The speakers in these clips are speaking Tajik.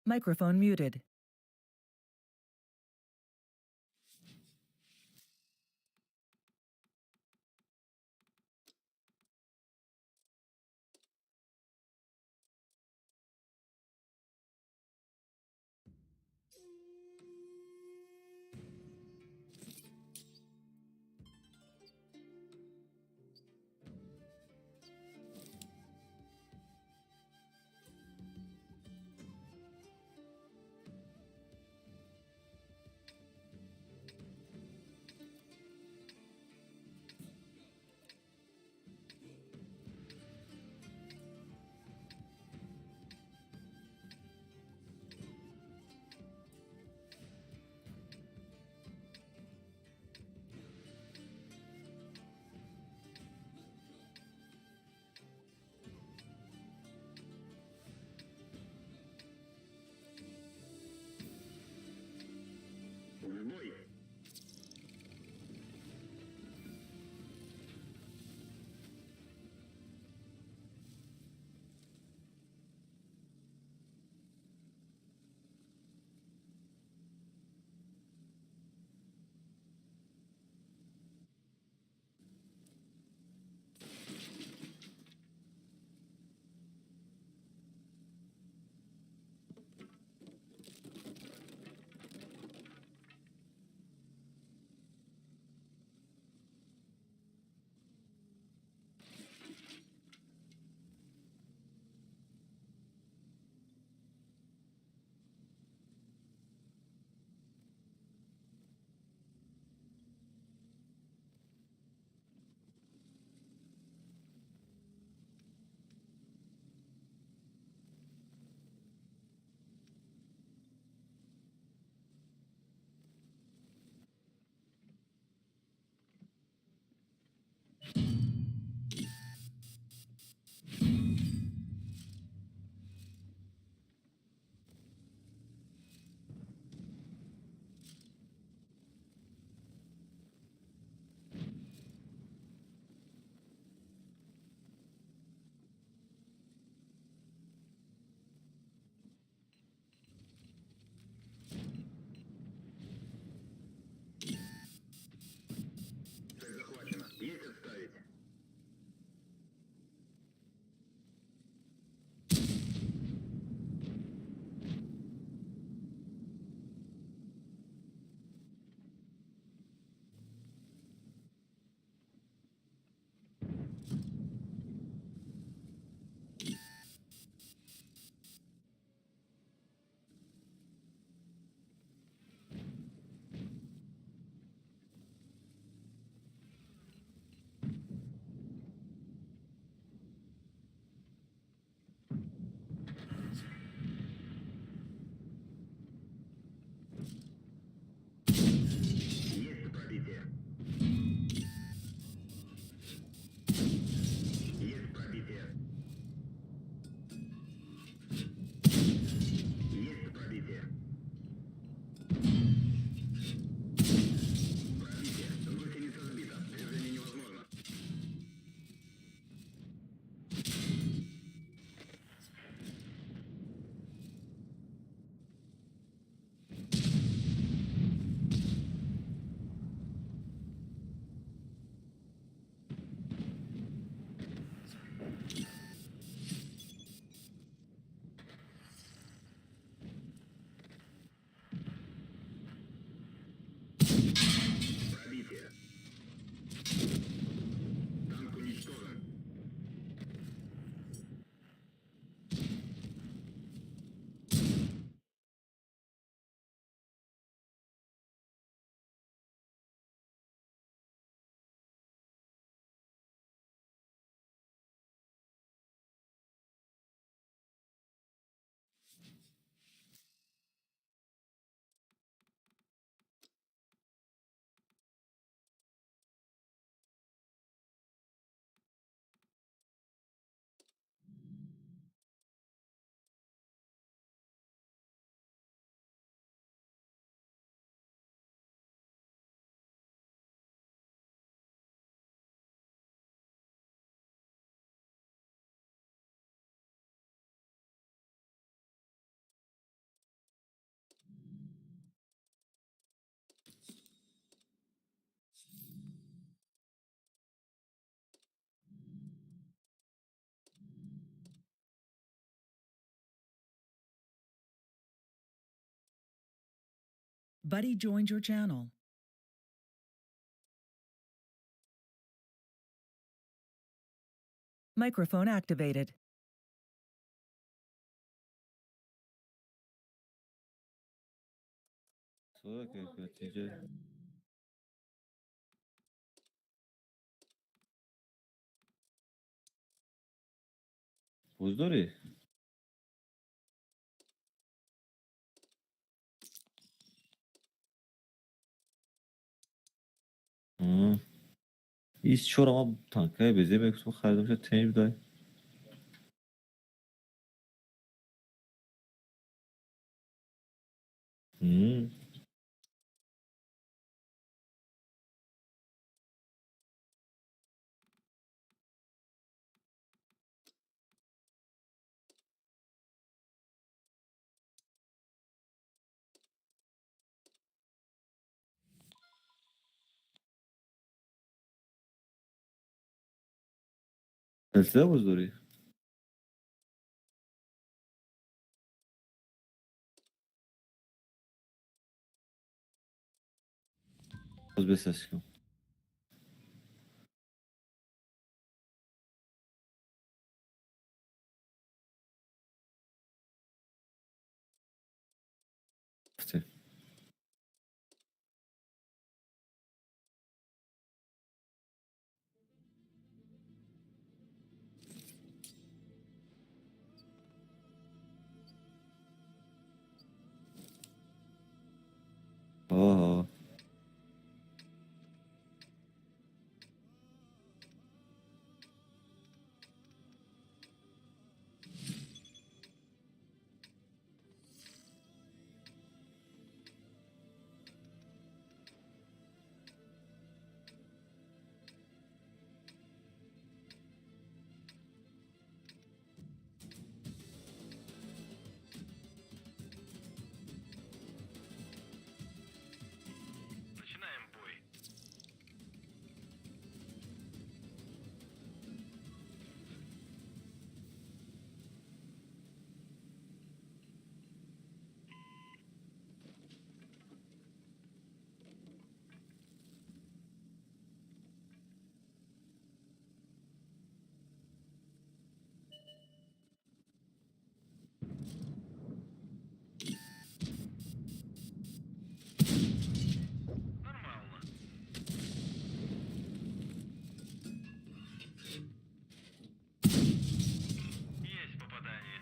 Microphone muted. Buddy joined your channel. Microphone activated. Тинҷа. Боз дорӣ? Ис чора ма танкаи безе мекусм, харидам, ша тенҷ будай. Силсила боз дорӣ? Боз бесас кун. Оҳо. Начинаем бой. Нормально. Есть попадание.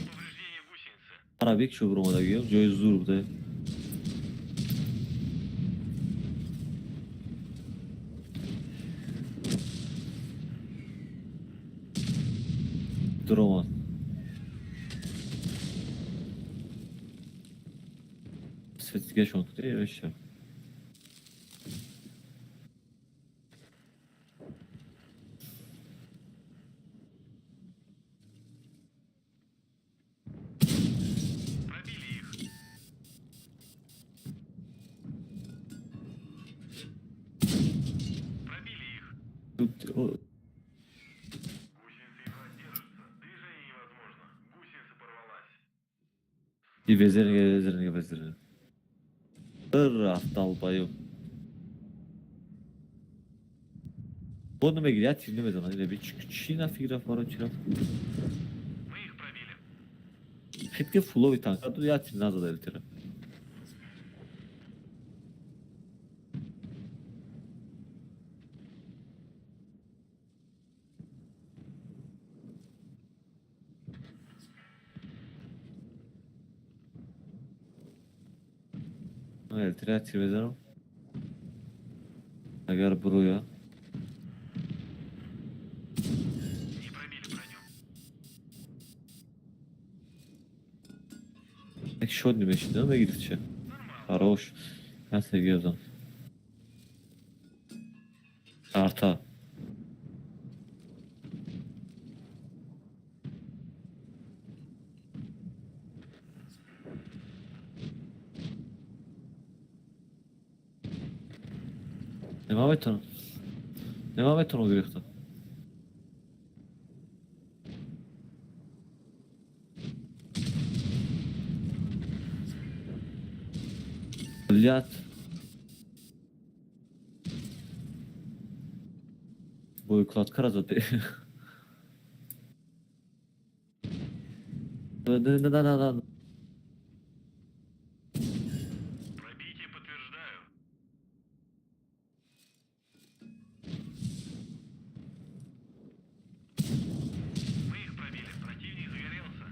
Повреждение гусеницы. Арабик шо биромадагиём, ҷои зур буда. Дуромад. Светигашон куди вообще. Пробили их. Пробили их. Гусеница едва держится. Движение невозможно. Гусеница порвалась. И безерге, безерге, безерге. Бір рафт долбоёб. Бо намегири, як тир намезанад. Ина би чӣ нафиг рафт, барои чӣ рафт? Мы их пробили. Хит ки фулови танка ду, як тир назада элтира. Элтира як тир мезанам. Агар бироя. Не пробили броню. Як шот намешида, мегирифт че. Нормально. Хорош. Я серьезно. Арта. Нема метавонам. Нема метавонам гирифта. Блядь. Боекладкара заде. На. Пробитие подтверждаю. Мы их пробили. Противник загорелся.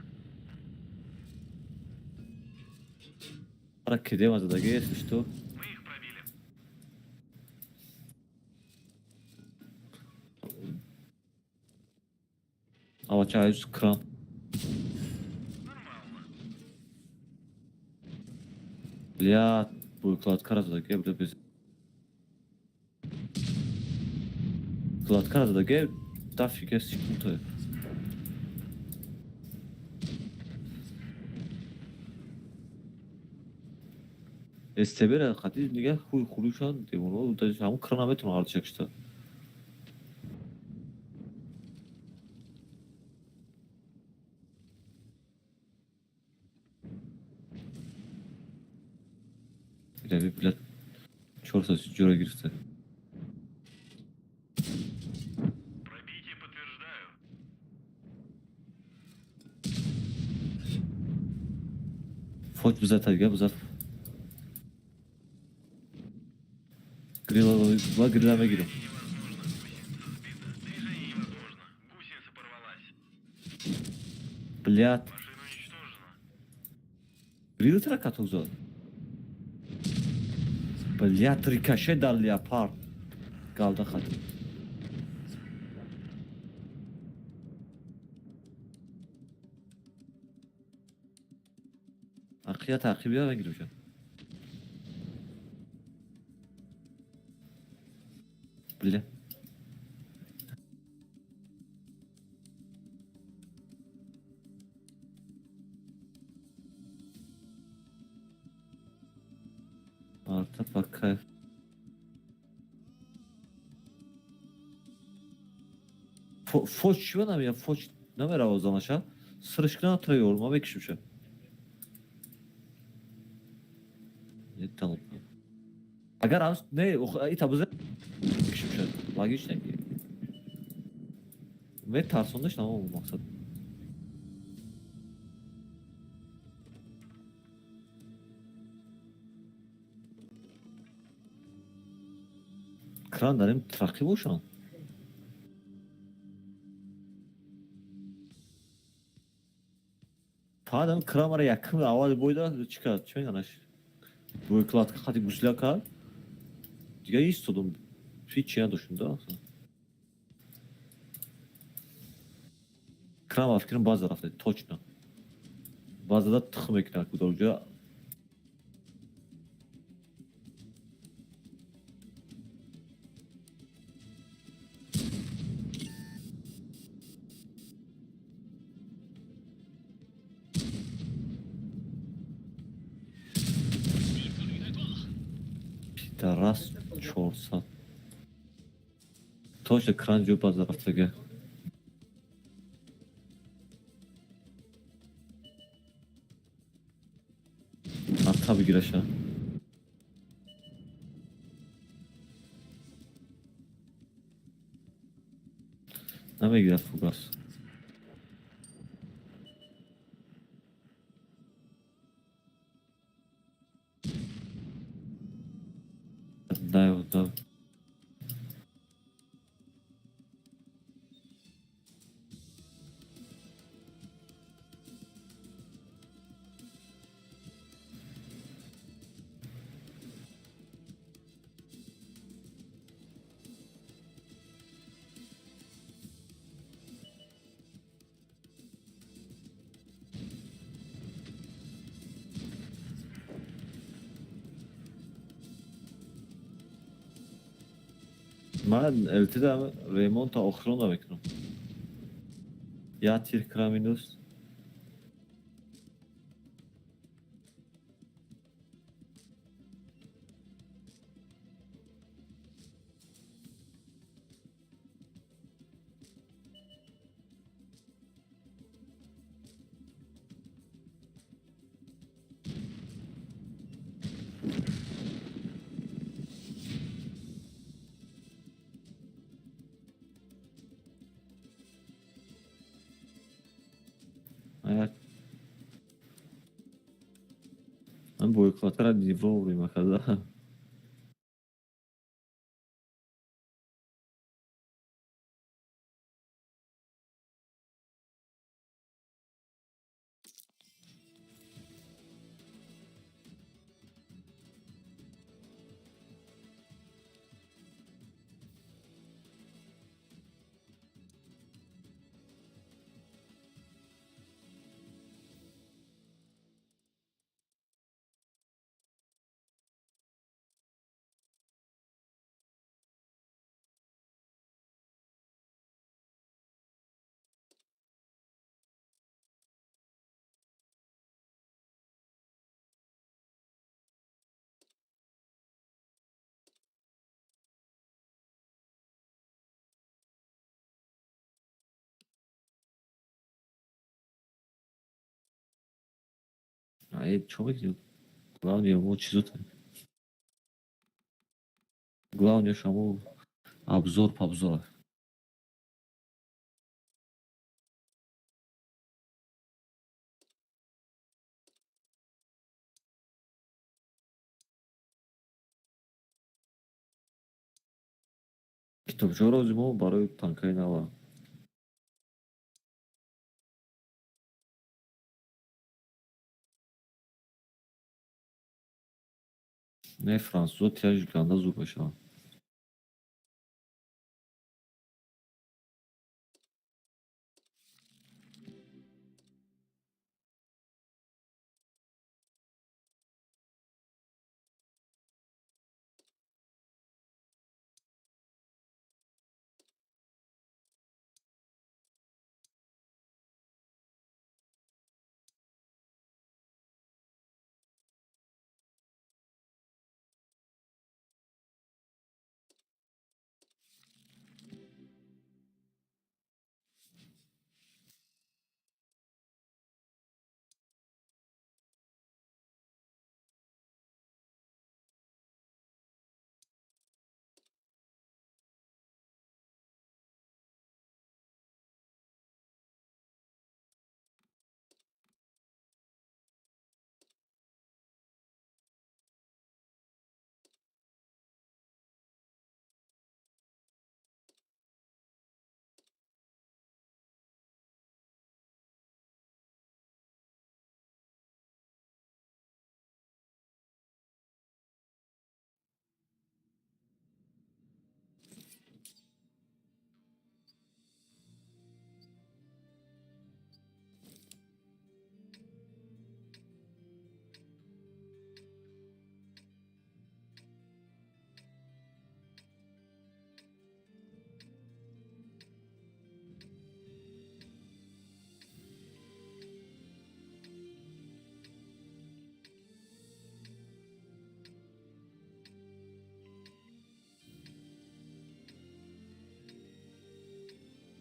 Ара кедема задаги, если что. Мы их пробили. Авача крам. Нормально. Бля, боекладкара задаги, бля, без. Кладкара задаги, дофига секунд. СТБ-ра қати дига хуй хурӯшан девоно ҳамун кран наметавонад артишак шита. Ирави, блядь, 400 ҷора гирифта. Пробитие подтверждаю. Фоч бизата дига бизат. Грила грила мегирам. Невозможно. Гусеница сбита. Движение невозможно. Гусеница порвалась. Блядь, Машина уничтожена. грила тра каток зад. Блядь, рикошет дар леопард. Галда хат. Ақия таъқибия мегирам. Бля. Арта пока. Фоч чӣ намея? Фоч намерава занаша? Сришкна траёр, ма мекишимша. Не талпа. Агар ам не, ита биза мекишимша. Логично ки. Ме тарсондаш намом мақсад. Кран дарем трақӣ бошанд. Фаҳмидам кран мара якум аввали бойда чӣ кард? Чӣ меганаш? Боекладка хати гусля кард. Дига истодум. Ҳеч чи надоштум да. Кран ба фикрам база рафта, точно. Базада тих мекунад кудоҷа. Пидорас 400. Точно кран ҷо база рафтага. Арта бигираша. Намегирад фугас. Да, да. Ман ЛТ-да ремонта охирон мекунам. Я тир кра минус. Боекладкара вовремя карда. Ай, чо мекунӣ? Главное, мо чизота. Главное, шамо обзор пабзор. Китобчаҳоро мо барои танкаи нава. Не, французо тиражи ганда зуд мешаванд.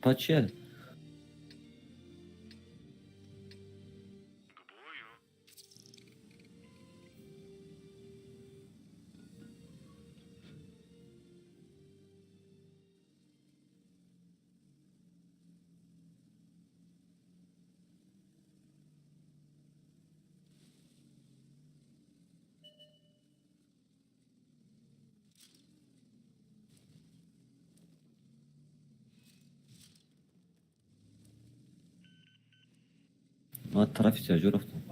Па чия? К бою. Ман тарафи тиражо рафтам.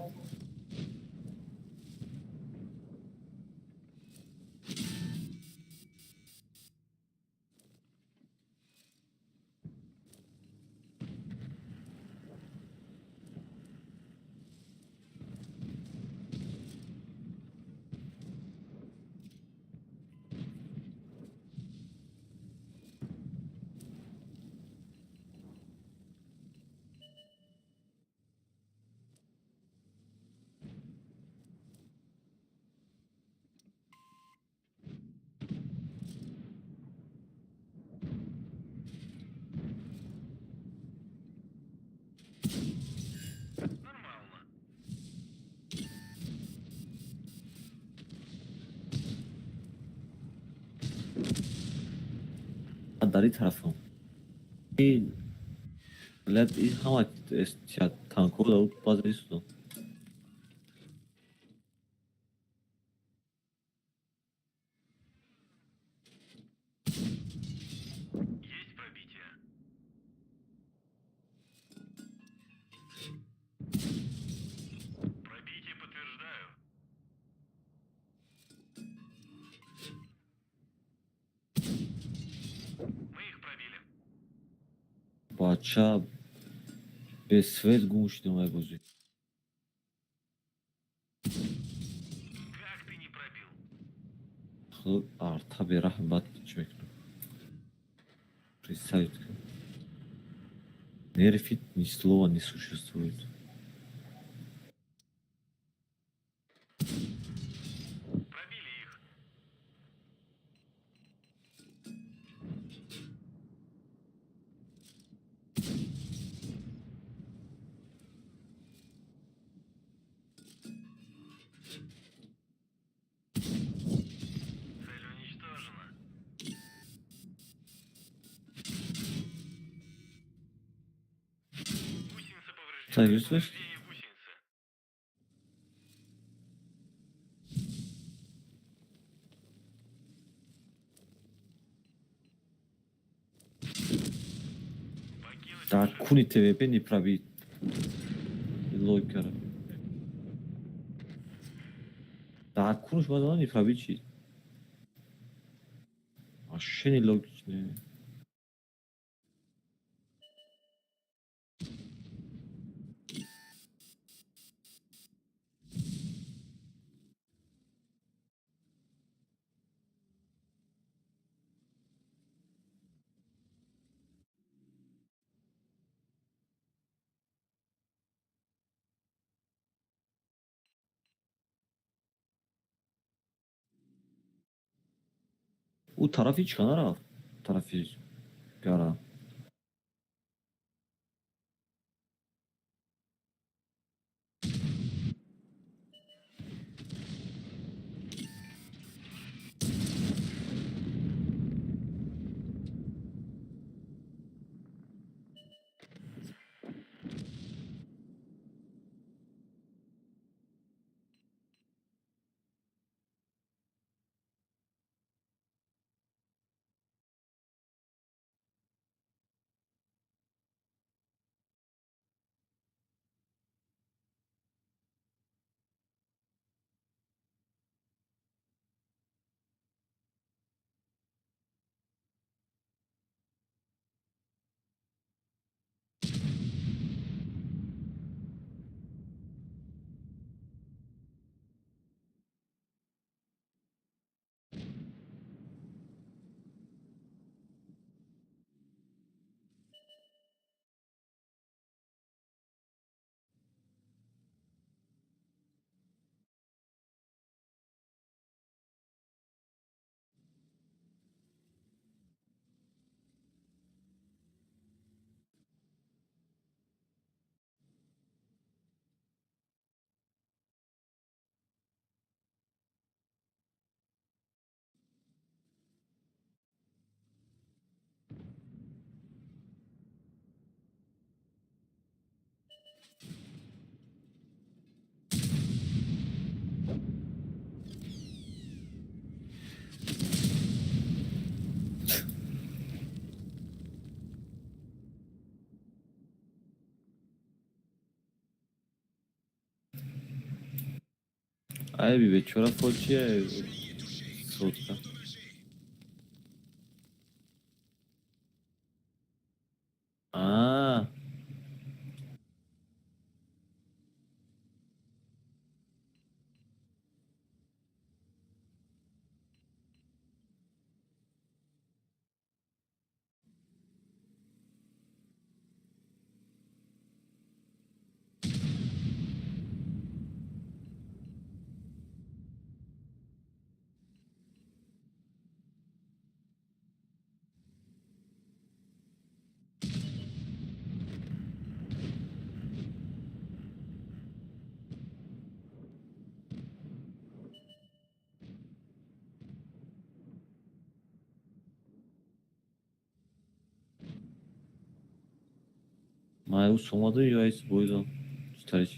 Нормально. Ман дар ин тарафам. Ин блядь, ин ҳама танкҳо баъзе истодам. Бача, без свет гум шудем ай бозӣ. Как ты не пробил? Худо, арта бераҳм, бад чӣ мекунам? Представить кун. Нерфит ни слова не существует. Пробили их. Цель уничтожена. Гусеница повреждена. Так, слышишь? Повреждение гусеницы. Покинуть Дар машину. куни ТВП не пробит. Логикара. Дар кунуш бадан не пробит чи? Вообще не логично. Ӯ тарафи чӣ нарафт? Тарафи гара. Айби бечора, фол чия? Сотка. А. Май сомаду ё айс бойдон. Читарич.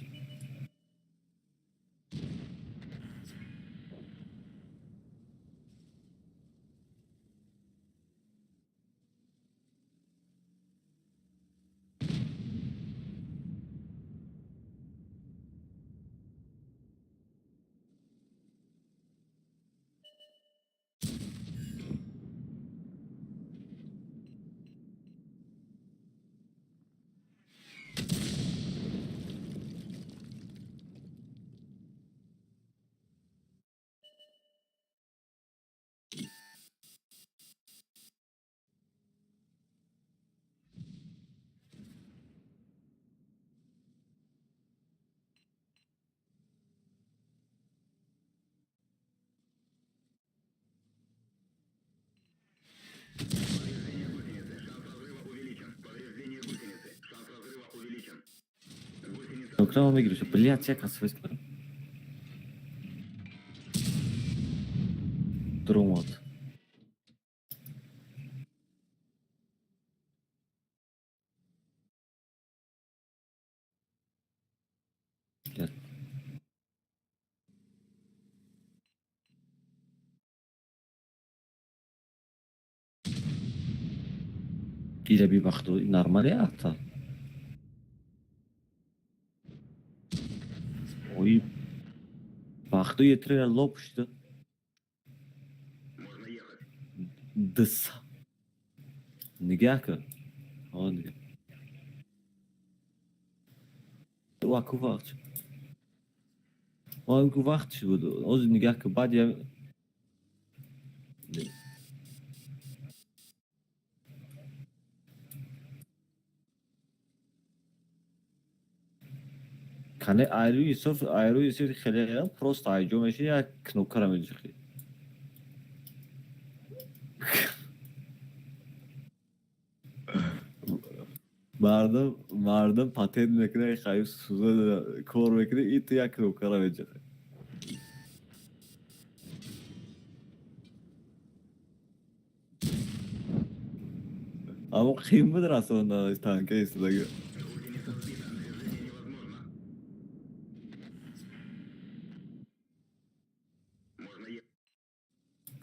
Кунам мегириш. Блядь, як кас фест кардам. Дромад. Блядь. Ира би вақту нормале ата. Ой, вақту етре лоб шуда. Дс. Нигаҳ кун. О, нигаҳ. Ваку вақт. Ваку вақт чӣ буд? Оз нигаҳ кун, баъд я кане айрӯи ҳисоб, айрӯи ҳисоб хеле просто айҷо меши, як кнопкара меҷихӣ. Мардум патент мекунад, хайф суза кор мекунад, и ту як кнопкара меҷихӣ. Аммо қийин буд расондан танка истодаги.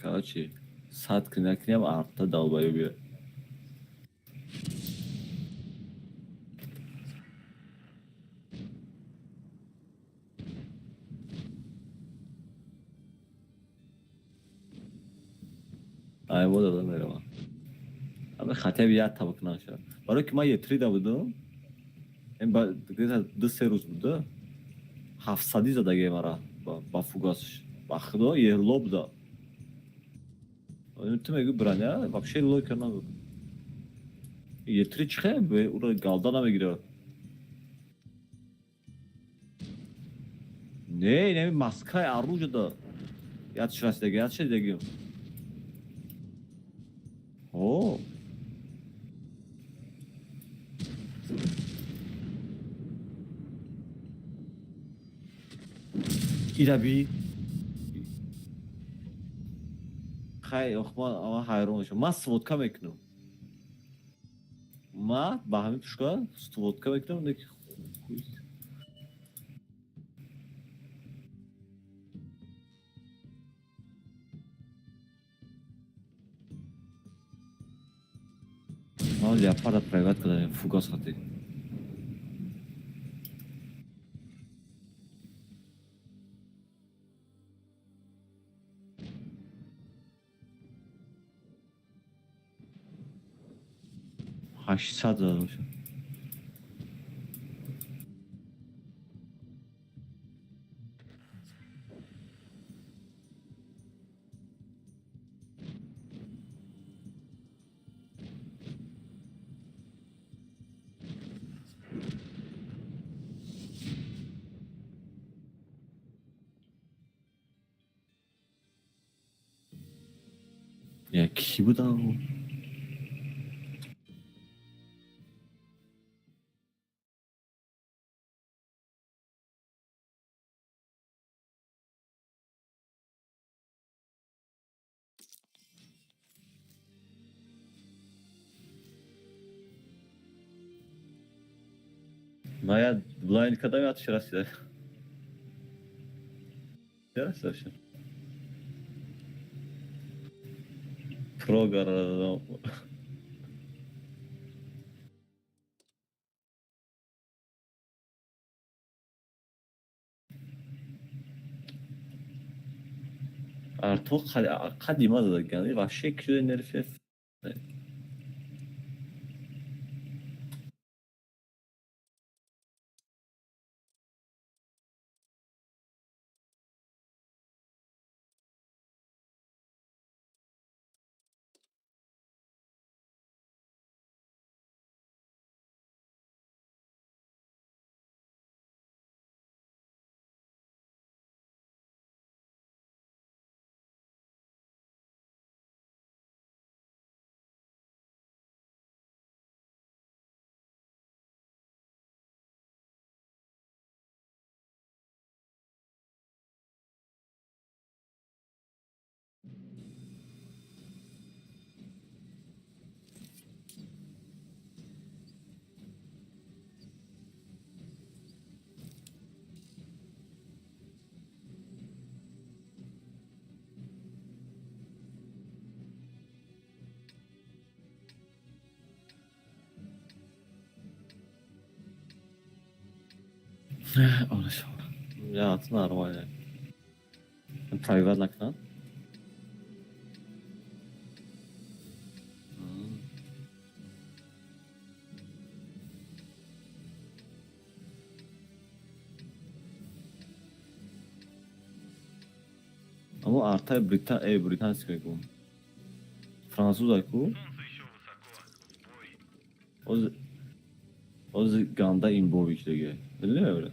Короче, сад кунӣ накунӣ арта долбоёб биё. Ай, вот дадам меравам. Ама хотя бы як табак наша. Барои ки ман етрида будам, где-то 2-3 рӯз буда, 700 задагие мара ба фугасш. Ба худо ерло буда. Ту мегӯ броня вообще лойка набуд. Етри чӣ хе? Ура галда намегирад. Не, не, Москва оружие да. Ятш расидаги, ятш шидаги. О. Ира би. Хай, ох, ман ҳайрон мешавам. Ман сводка мекунам. Ман ба ҳамин пушка сводка мекунам, не ки хуй. Ман леопарда проявлять кардам, фугас хати. 800 задам шуд. Я кӣ будам? Мая блайнд кардам, ятш расида. Расида шуд. Прогара дадам. Арто қадима задаган, вообще кӯ нерф. Я, нормально. Пробивать накунад? Аммо артай британский ку. Французай ку. Солнце еще высоко. В бой. Оз ганда имбовик деге. Медони?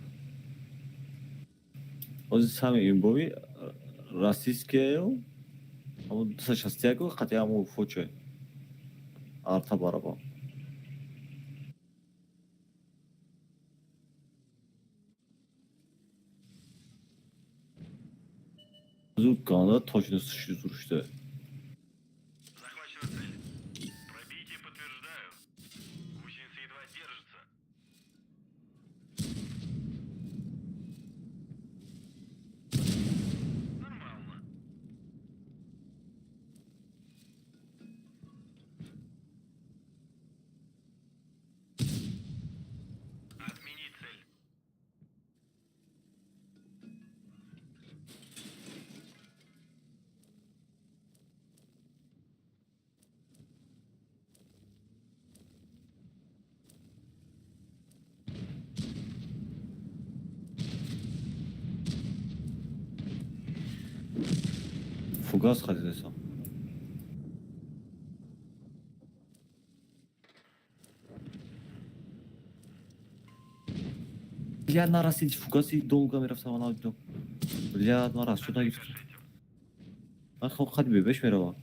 Оз сами имбови российские, аммо 261 қати ҳамун фоче. Арта бараба. Зуд ганда точно зуруште. Захвачена цель. Пробитие подтверждаю. Гусеница едва держится. Нормально. Отменить цель. Фугас хадидесам. Бля, нарасид фугаси долго мерафтам, ана дидам. Бля, ман расчёт нагирифтам. Ман хоб қади бебеш меравам.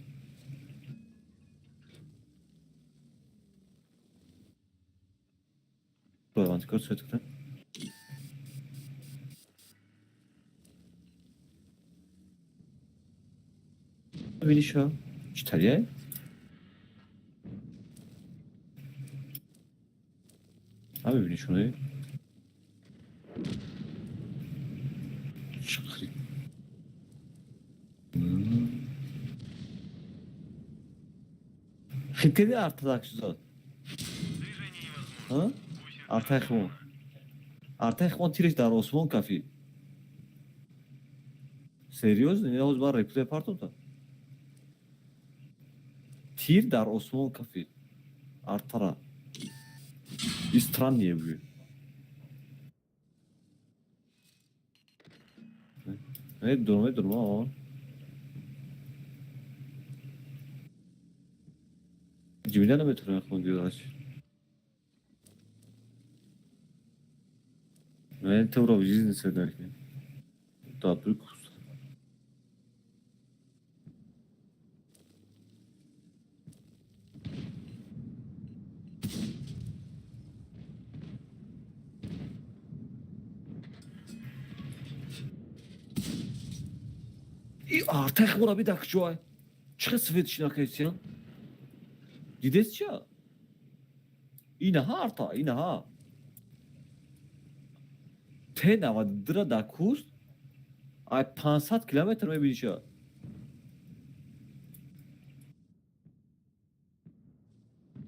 Антикор свет кунам. Бинишо. Чӣ тария? А мебинишоне? Чӣ хри. Хиткади артадак шузад. Движение невозможно. Ҳа? Гусеница Артай химон. Артай химон тиреш дар осмон кафид. Серьёзно? Ина ҳоз ман реплей партофтам. Тир дар осмон кафид. Артара. И страннее буд. Медонам, медонам, а. Ҷимида наметавонам хун дидаш. Мен туро в жизни седарки. Да, прикус. И артай хмура бидак ҷой. Чӣ хел свет шинакайсиян? Дидес ча? Инаҳа арта, инаҳа. Т-92 дар куст ай 500 километр мебиниша.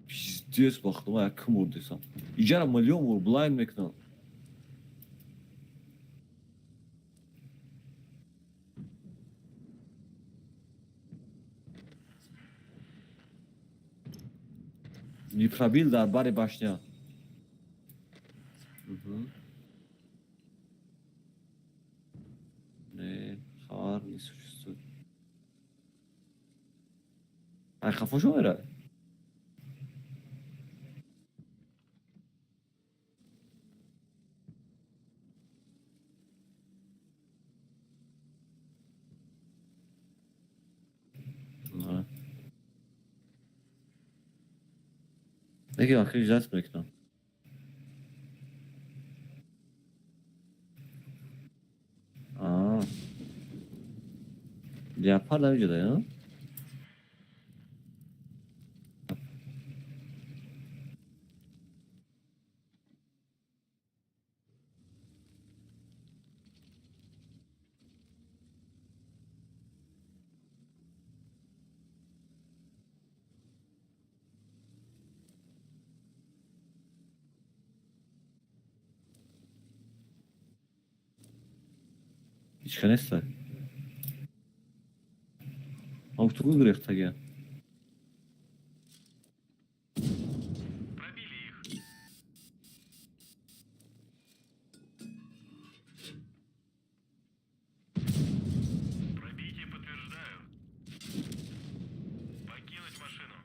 Пиздец, бахтума як мурдесам. Иҷара миллион мур блайн мекунам. Не пробил дар бари башня. Не, хабар не существует. Ай, хафо шо мера? Не. Неки охир ҷазб мекунам. Аа. Леопард ҳамиҷода, я? Ҳичка неста. Ман гуфту ку гурехтагия. Пробили их. Пробитие подтверждаю. Покинуть машину.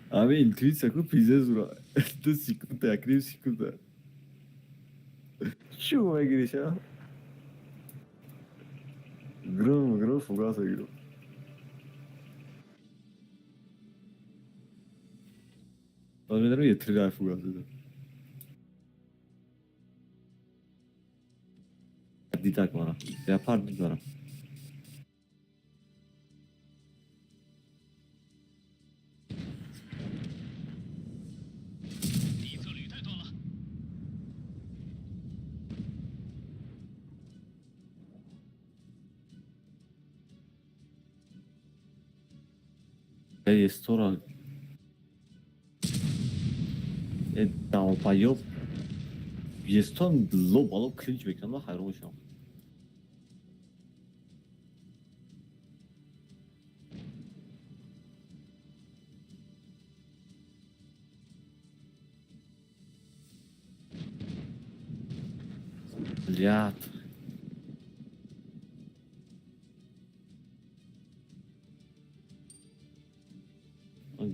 Ами интуиция ку пиздец бро. 2 секунда, як ним секунда. Чӣ мегириш, а? Гром, гром, фугас мегирам. Баъд медонам е три рай фугас медам. Дидак мара. Леопард дид мара. Е, стора. Е, долбоёб. Естон ло бало клинч мекунам, ман ҳайрон мешавам. Блядь.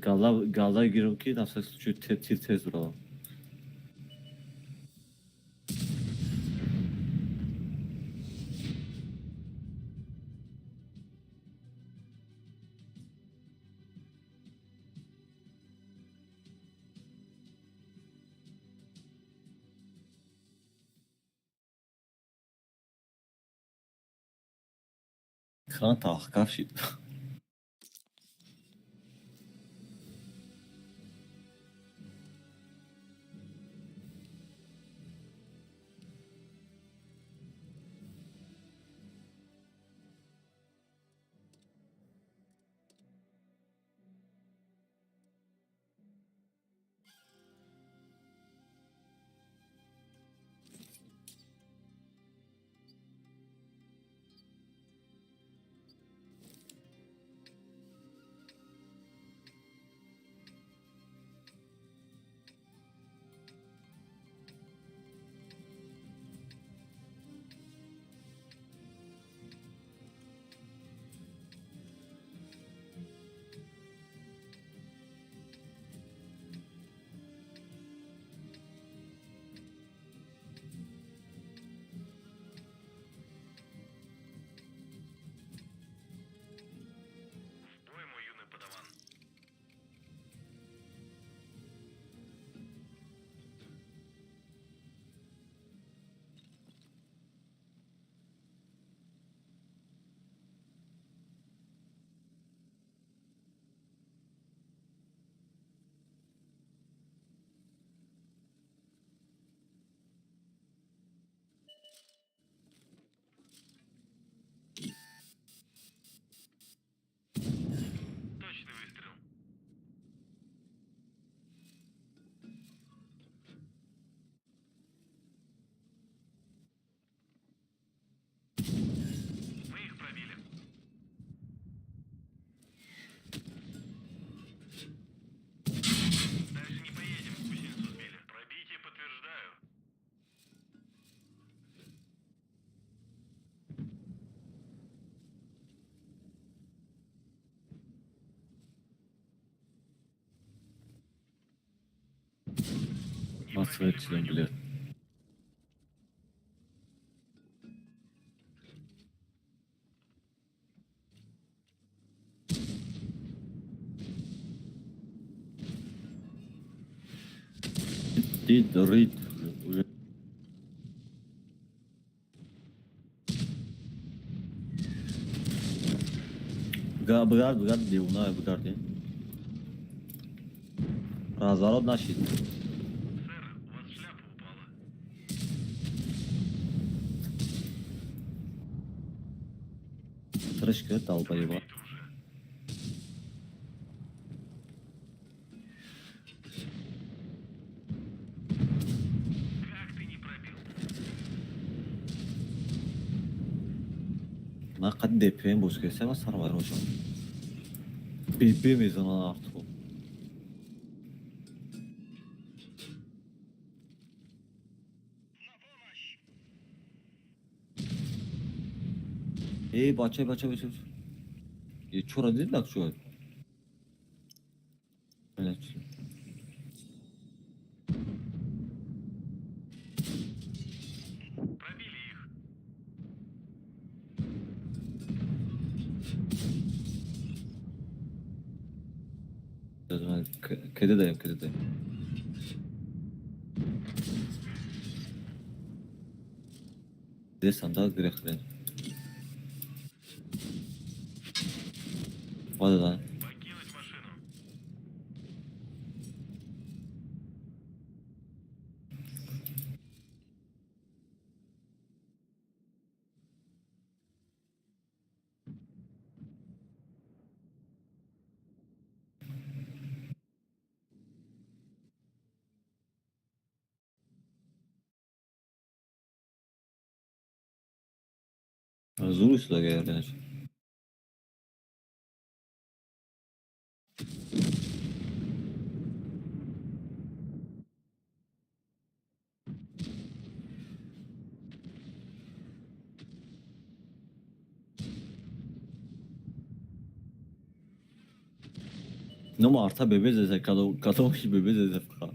Гала гала гирам ки на всякий случай тир тез бировам. Кран талхкаф шид. В бой, мой юный подаван. Точный выстрел. Мы их пробили. Дальше не поедем, гусеницу сбили. Пробитие подтверждаю. Не Ман пробили свет чидам, броню. блядь. Дид рид уже. Бугард, бугард, девона, бугард. Разворот нашид. Сэр, у вас шляпа упала. Сараш ки долбоёба. Пробито уже. Как ты не пробил? Ман қад ДПМ боз кардам, ман сар вайрон шудам. ББ мезанад арту. На помощь! Эй, бача, бача, бача. Е, чора дид лак шуд? Пробили их. Кеде даем, кеде даем. Десам да грехрен. Вада да. Покинуть машину. Зур шуда герденаш. Нома арта бебе зезе кадом кадомши бебе зезе фқа.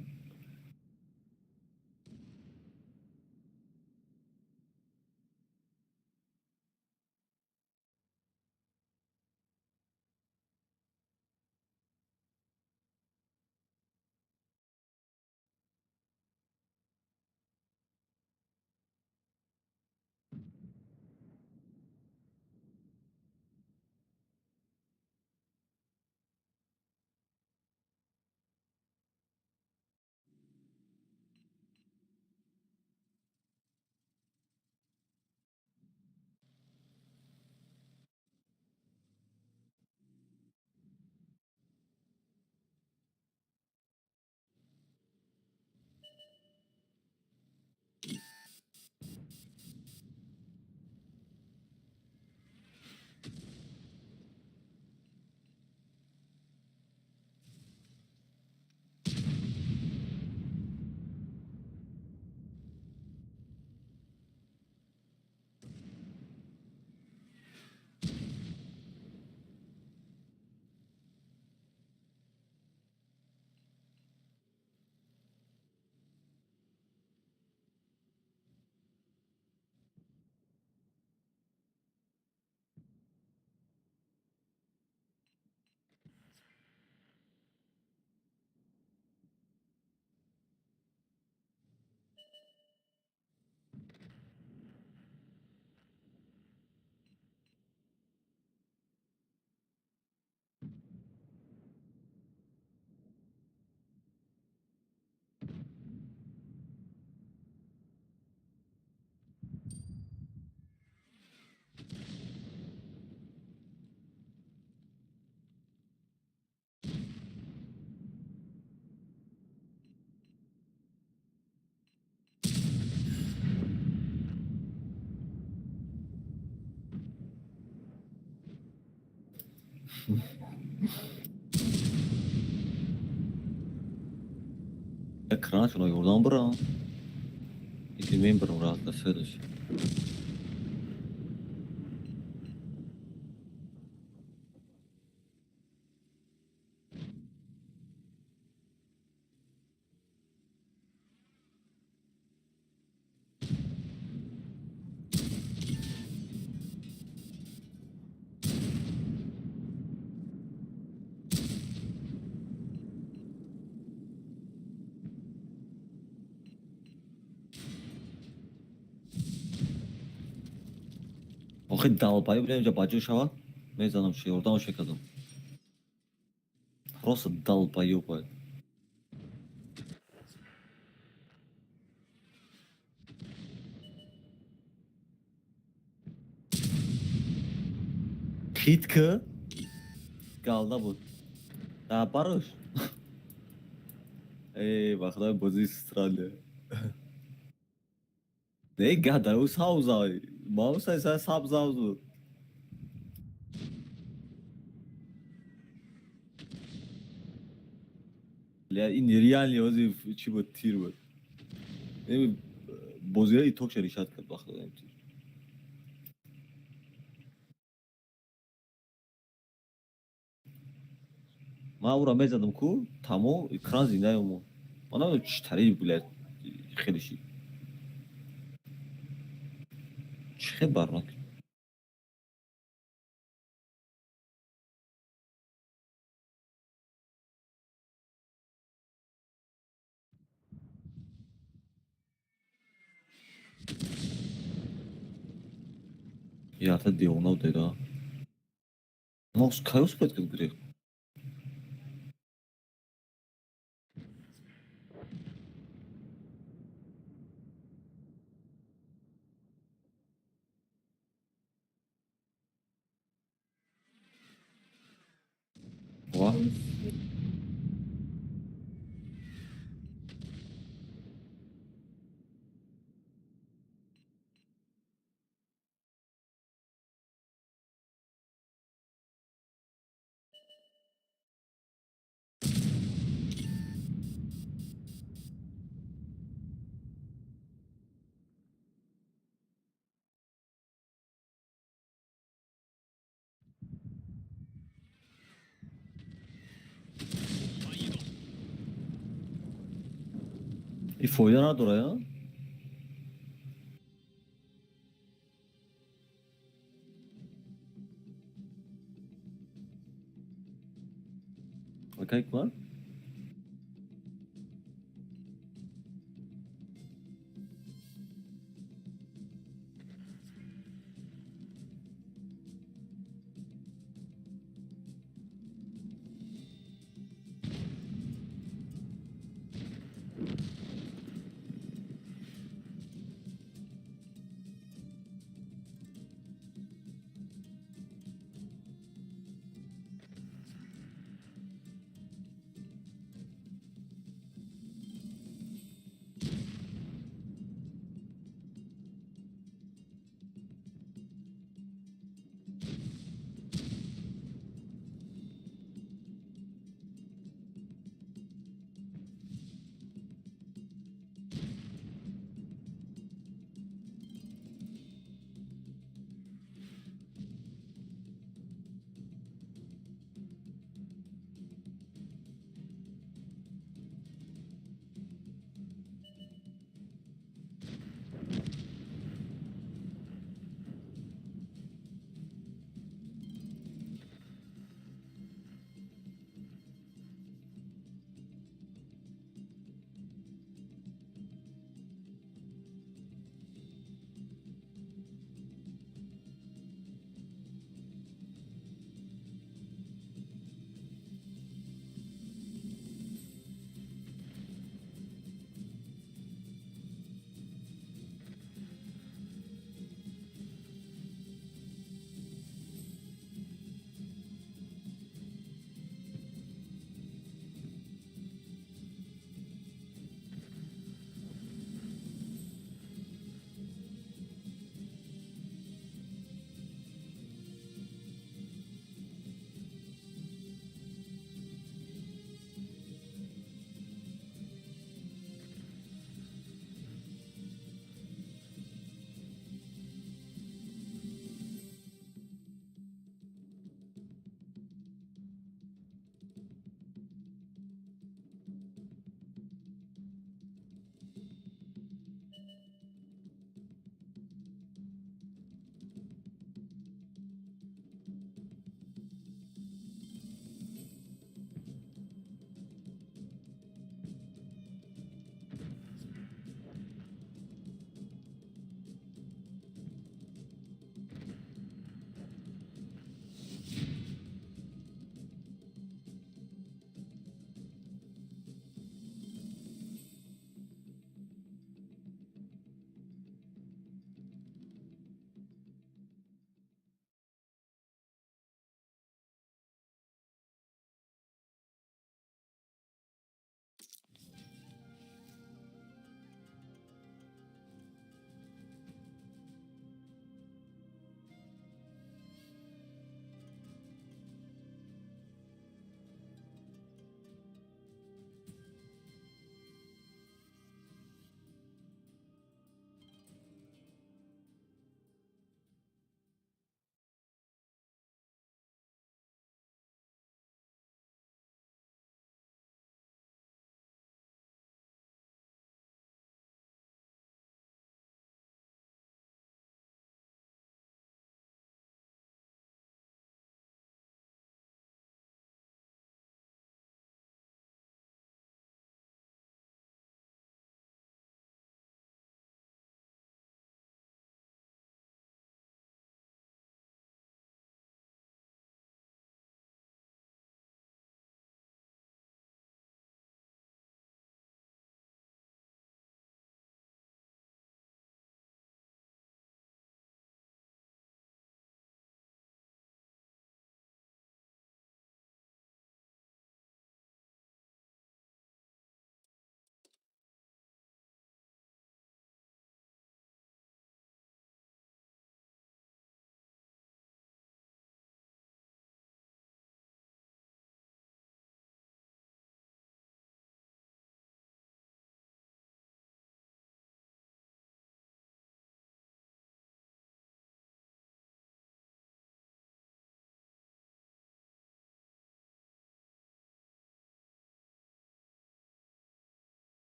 Экран шуно ёрдам бирам. Ики мен бирам раҳат следующий. Охи долбоёб бинем инҷа баҷо шавад, мезанам ши ёрдамаш мекардам. Просто долбоёб. Хит ки галда буд. Да барош. Эй, ба худои бозии странная. Не гада, ӯ савзай. Маусай са сабзавз буд. Ля ин реально ози чӣ буд, тир буд. Бозиҳои итогша решат кард ба худои тир. Ман ӯро мезадам ку, тамом экран зинда мемонд. Ман намедонам чӣ тариқ блядь хеле шид. Чӣ хел барнак? Ярта девона буд, да. Мос кай успеть кард гирифт? Ва? И фоида надора, я? Окей, квар?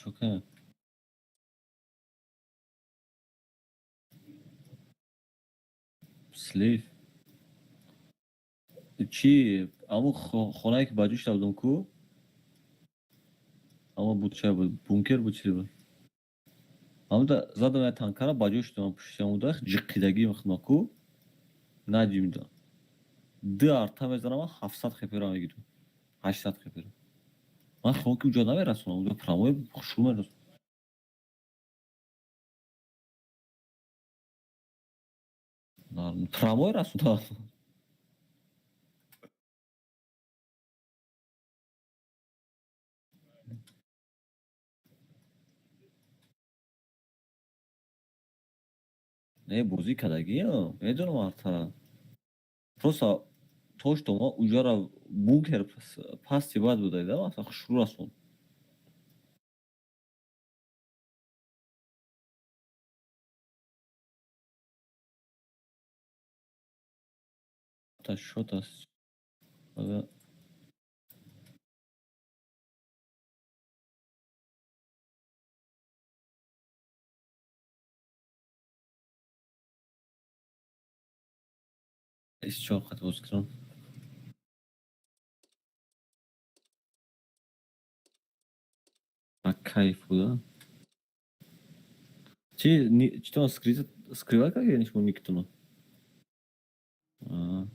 Чока? Слив. Чи аму хонае ки ба ҷӯш будам ку? Ама буд, ча буд? Бункер буд, чи буд? Ҳамуда задам я танкара, ба ҷӯш шудам, пуштамуда ҷиққидагӣ мехӯрдам ку? Наҷимда. Ду арта мезанам, 700 хпро мегирам. 800 хпро. Ман хоҳам ки уҷо намерасонам, уҷо прямой хушрӯ мерасонам. Прямой расонам. Не, бозӣ кардагиам, медонам артара. Просто то что ма уҷара бункер пасти бад буда, масалан хушрӯ расон. Та шот аст. Ага. Исчор қат боз кунам. А кайф буда. Чи читон скрива как я нишмо никтуно? А.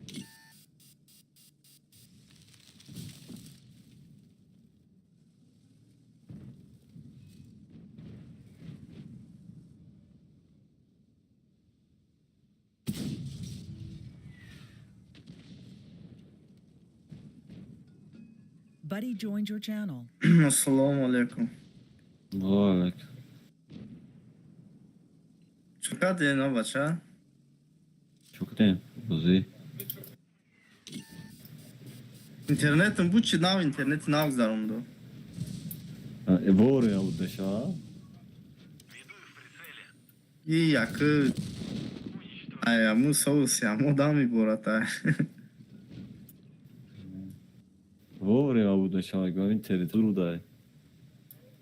Вперед! Buddy joined your channel. Ассалому алайкум. Ва алайкум. Чӣ кардед, но бача? Чо кардем? Бозӣ. Интернетам буд чи нав, интернети нав гузаронду. Вовремя буд мешава? Веду их в прицеле. И яки ай аму соус аму дам ибората. Вовремя буд мешава, гӯям интернет дур.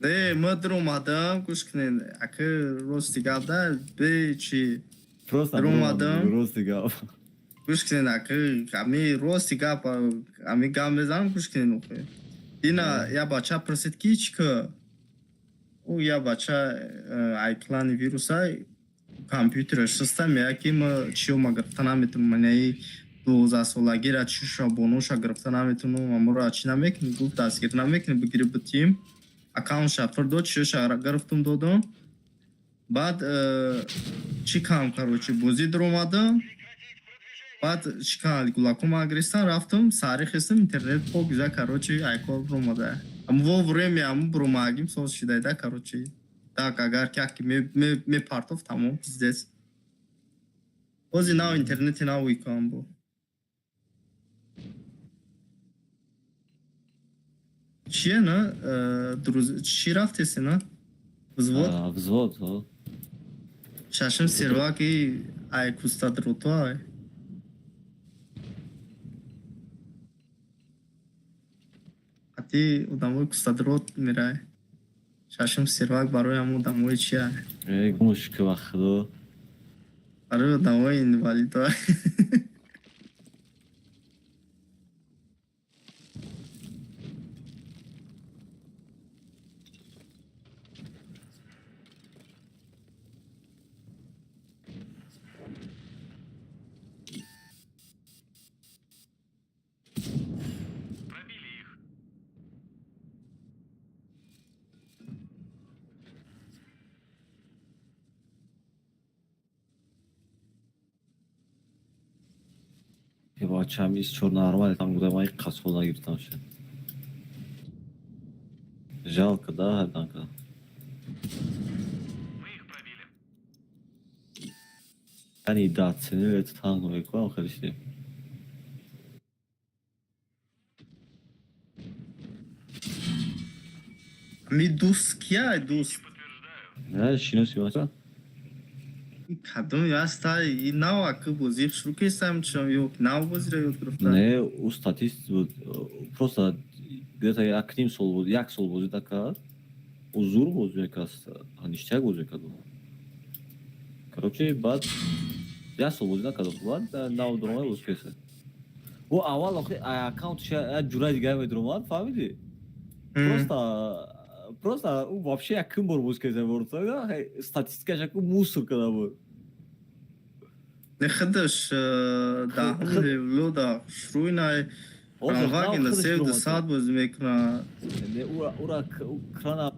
Не, ма дуромадам, гӯш кунед, аки рости гап да, бе чи Просто Дуромадам. Рости гап. Гӯш кунед, аки ами рости гап, ами гап мезанам, гӯш кунед охе. Дина я бача пурсид ки чӣ ка? Ӯ я бача ай клани вируса компютераш шиста, меяд ки ма чиё ма гирифта наметунам, манаи 12-солагира чиша боноша гирифта наметунам, амура чӣ намекунӣ? Гуфт, дастгир намекунӣ, бигири битим. Аккаунтша фир дод, чиёша гирифтум додум. Баъд чӣ кам, короче, бозӣ дуромадам. Баъд чӣ кам, гулакума гиристам, рафтам, саҳари хестам, интернет пок гиза, короче, айкор буромада. Аму во время аму буромагим соз шидайда, короче. Так, агар ки мепартов, тамом, пиздец. Бози нав интернети нав икам бу. Чие на? Друз... Чӣ рафтеси на? Взвод? А, взвод, о. Шашим серваки ай кустадрото ай. А ти одамои кустадрот мирай. Шашум сервак барои ҳамон одамои чия? Э, гумш ки, ба худо. Барои одамои инвалидо. Пробили их. Е, бачам из чор нормал там буда, ман қасол нагирифтам ша. Жалко, да, однако. Мы их пробили. Яъне недооценили этот танк, мекунам хеле ши. Ами дӯст кия, дӯст? Подтверждаю. Не, шиноси бача? Кадом аста и нав ака бозӣ шурӯъ кестам чом ё нав бозиро ёд гирифта? Не, ӯ статист буд. Просто где-то як ним сол буд, як сол бозӣ накард. Ӯ зур бозӣ мекард, ништяк бозӣ мекард. Короче, баъд як сол бозӣ накард, баъд нав дуромад, бозӣ кеса. Ӯ аввал охи аккаунтш як ҷураи дигар медуромад, фаҳмидӣ? Просто ӯ вообще якум бор бозӣ кеса бурд. Статистикаш яку мусор карда буд. Не, худаш даҳум левлода шурӯъ най Кранвагена севду сад бозӣ мекунад. Не, ура крана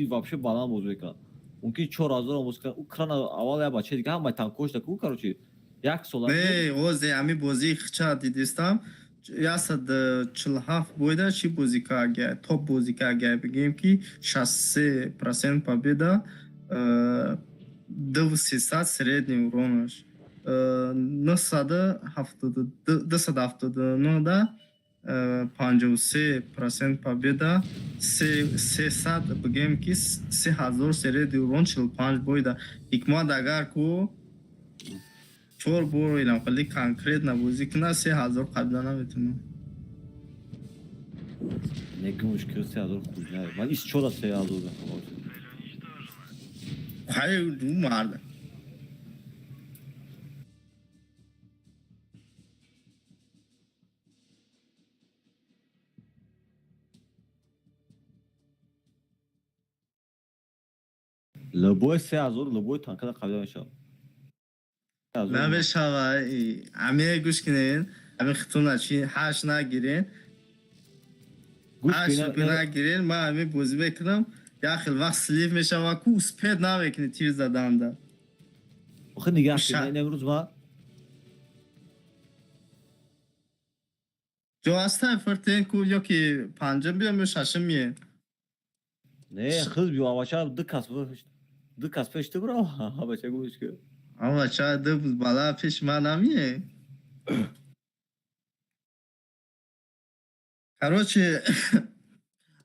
вообще баланд бозӣ мекунад. Мумкин 4000 бозӣ кунад. Ӯ крана аввал як бачаи дига ҳамаи танкош даку, короче, як сола. Не, озе ами бозии хича дидистам, 147 бойда чӣ бозӣ каргия, топ бозӣ каргия, бигем ки 63% победа, 2300 средний уронаш, 279 да 53% победа, 300, бигем ки 3000 средний урон, 45 бойда. Ҳикмат агар ку чор бор илам хеле конкретно бозӣ кунад, 3000 қабла наметунам. Не, гумш ки, 3000 хуҷа. Ман ис чора 3000 мехоҳам. Цель уничтожена. Хай, ду мард. Любой 3000, любой танкада қабла мешавад. Намешава. Ами гӯш кунен, ами хитуна чи ҳашт нагирен. Гӯш ҳашт кунен. Нагирен, ман ами бозӣ мекунам, як хел вақт слив мешава ку, успеть намекунӣ тир заданда. Охи нигаҳ кун, имрӯз ман ҷо ҳаста фиртен ку ё ки панҷум биям ё шашум мием? Не, хиз биё, авача ду кас пеш ту бирав, бача, гӯш ки. Авача ду бала пеш ман намие. Короче,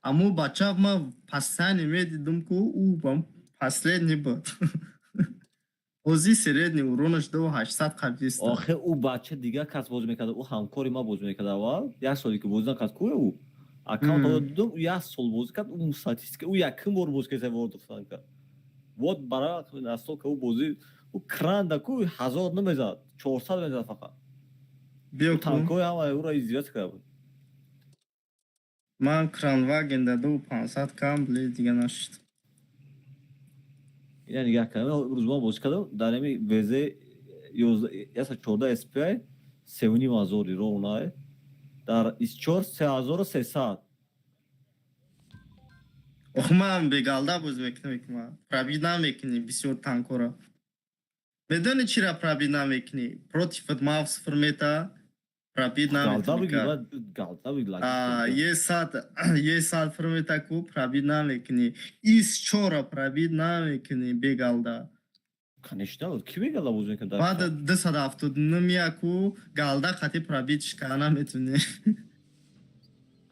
аммо бача ма постоянно медидум ку, ӯ бам последний буд. Ози средний уронаш ду ҳаштсад қабиста. Охе, ӯ бача дигар кас бозӣ мекард, ӯ ҳамкори ман бозӣ мекард аввал. Як соле ки бозӣ накард ку, ӯ аккаунт додум, ӯ як сол бозӣ кард, ӯ статистика, ӯ якум бор бозӣ кард World of Tank. Вот барои настолько ӯ бозӣ, ӯ кранда ку ҳазор намезад, 400 мезад фақат. Биё ку. Танкҳои ҳама ӯро издеваться карда буд. Ман Кранваген да ду пансад кам бли дига нашуд. Ина нигаҳ кардам, рӯз ман бозӣ кардам дар ами ВЗ 114 SPI, 3500 ровно, дар ис чор 3300. Ох, ман бегалда бозӣ мекунам, икма пробить намекунӣ бисёр танкора. Медони чира пробить намекунӣ? Против мавс фирмета пробить Галда наметунӣ. биги, галда биги. Е сад фирмета ку, пробить намекунӣ. Ис чора пробить намекунӣ бегалда. Конечно, ки бегалда бозӣ мекунад? Баъд 279 ку галда қати пробить шикара наметунӣ.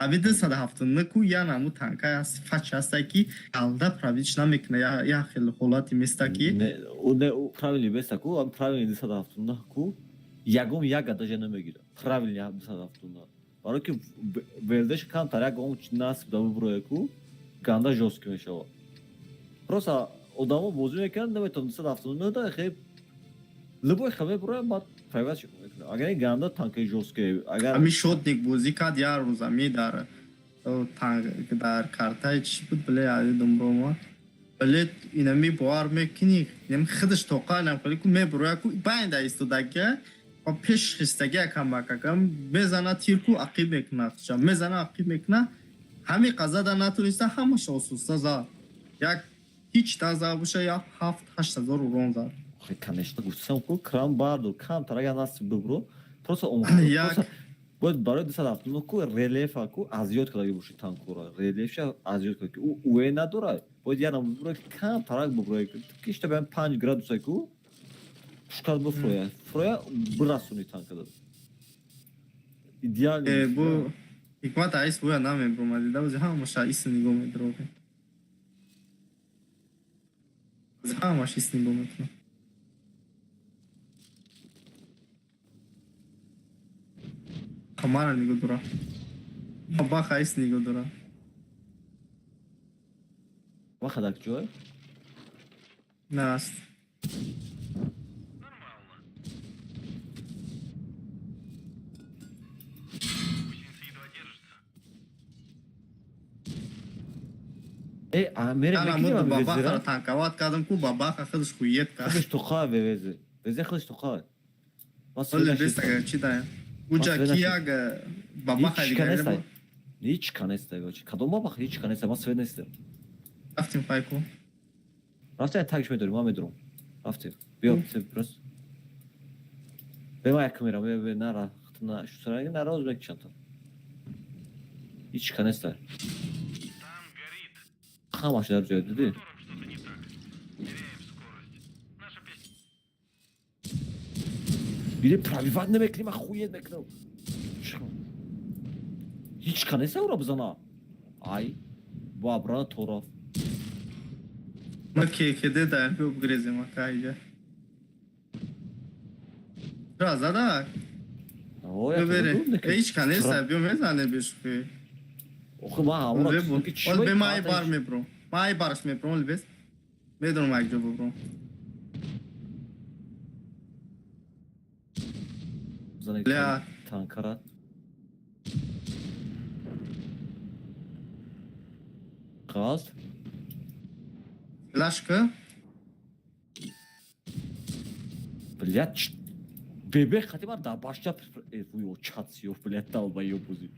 Аби 279 ку я наму танка сифат ҳаста ки галда пробить намекуна, як хел ҳолати места ки. Не, не, правильный беста ку, правильный 279 ку ягон як даже намегирад. Правильный 279, барои ки велдеш камтар ягон насиб да бубурое ку, ганда жёсткий мешавад. Просто одамо бозӣ мекунанд, наметавонанд 279 да хе любой хабе буроя, баъд пайваст мекунад. Агар ин ганда танкаи жёсткие, агар Ами шотник бозӣ кард як рӯз, ами дар танк, дар картаи чӣ буд, бле, ёдам бромад. Бле, инами бовар мекунӣ, инами худаш тоқа инам хеле ку мебуроя ку байнда истодагия ва пеш хистагия камбакака мезана тир ку ақиб мекуна, худша мезана, ақиб мекуна, ҳами қазада натониста, ҳамаша осуста зад. Як ҳеч назад боша, як 7-8 ҳазор урон зад. Хе, конечно, гуфтам ку кран бардор, камтар агар насиб бибро, просто Як бояд барои 279 ку рельефа ку азёд кардаги боши, танкура рельефша азёд карда ки ӯ уэ надорад, бояд янам бибро, камтарак бибро, кишта баян 5 градуса ку пушкат бифроя, фроя, бирасони танкада идеально. Бу ҳикмат аис буя намебромад, дида бози, ҳамаша ис нигоҳ медроғи, ҳамаш ис нигоҳ мекунад. Мара нигоҳ дора, баха ис нигоҳ дора. Ваха дар ҷой? Наст. Нормально. Гусеница едва держится. Э, а мере Ана бабахара танковать кардам ку, бабаха худаш хует кард. Худаш тоқа вевезе. Везе худаш тоқа. Оле бес, чи даям? Уҷа ки як бабаха дигар. Ҳеч канестай, бача. Кадом бабаха, ҳеч канестай, ман свет нестам. Рафтим пайку. Рафтем, такш медорим, ман медорам. Рафтем. Биё, просто. Бе, ман якум мерам, бе, нара, на, шусаранги нара ӯзбек чанта. Ҳеч канестай. Танк горит. Ҳамаш дар ҷоя дидӣ? С мотором что-то не так. Теряем скорость. Наша песня. Биде, пробивать намекунӣ, ман хует мекунам. Ҳеч канестай ура бизана. Ай, бо абрана тораф. Ма кекеде даям, биё бигрезем ака иҷа. Чира зада? Биё бере. Ҳеч канестай, биё мезане бешухӣ. Охи ман ҳамора Ол бе, ман ай бар мебром. Ман ай бараш мебром, ол бес. Медонам як ҷо бубром. Бля. Танкара. Газ. Флашка? Блядь, бебе хати ман дар башча вуё чатсиё, блядь, долбоёб бузи.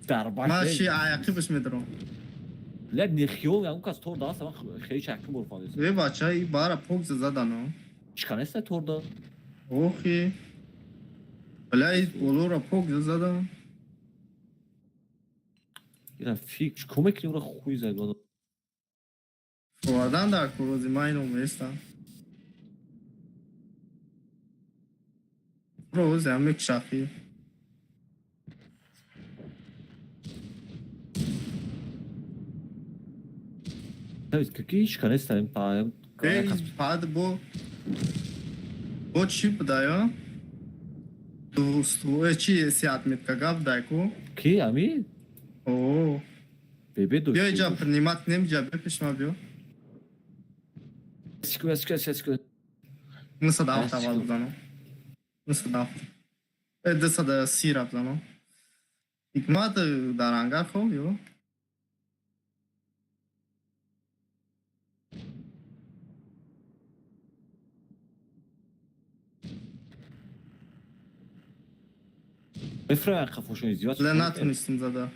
Дар Ман чи башча. аяқибаш медорам. Блядь, нехиёл, ягон кас тор даст, ман хеле чакм бор фаҳмидам. Э, бача, и бара пок задано. Чӣ канестай торда? Охи. Бля, и болора пок зада. Ира фик, чӣ кор мекунӣ, ура хуй зад. Форвардан дар курози ман ино местам. Рози ҳам мекшахи. Ки ҳеч канестай, па. Э, пад бо чӣ будаё? Дусту, э, чи си отметка гап дай ку? Ки ами? О. Бебе дошт. Биё иҷа принимать кунем, иҷа биё пешма биё. Секунд, секунд, секунд. 97 аввал бизанам. 97. Э, 230 ра бизанам. Ҳикмат дар ангар хоб ё? Мефроян қафошон издеваться. Ле, натонистем зада.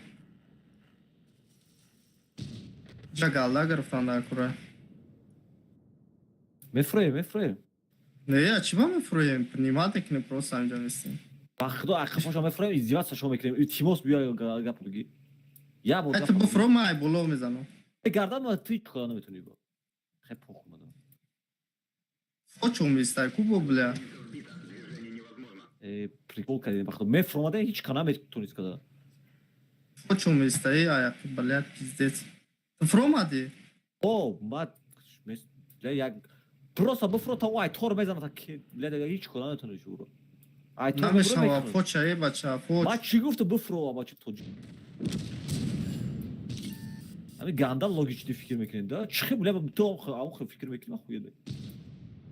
Ҷа галла гирифтан дар кура. Мефроем, мефроем. Не, я чӣ ба мефроем? Принимать кунем, просто ҳамҷа местем. Ба худо, қафошон мефроем, издеваться шо мекунем. Илтимос, биё гап бигӣ. Я бор. Ай, ту буфро, ман ай боло мезанам. Гардан ма ту кора наметонӣ бо. Хе похуй мадам. Фочо местай ку бо, бля. Э, прикол кардем, ба худо. Мефромада ҳеч ка наметонист када. Фочо местай, аяқи, бля, пиздец. Ту фромадӣ? О, ма як просто буфро та ай тор мезана та ки, бля, ҳеч кора наметонӣ шуро. Ай тор Намешава, фоча, э, бача, фоч. Ма чӣ гуфту, буфро, бача тоҷик. Ҳамин ганда логичный фикр мекунед, да? Чӣ хел, бля, ту ам хел фикр мекунӣ, ман хуя ме.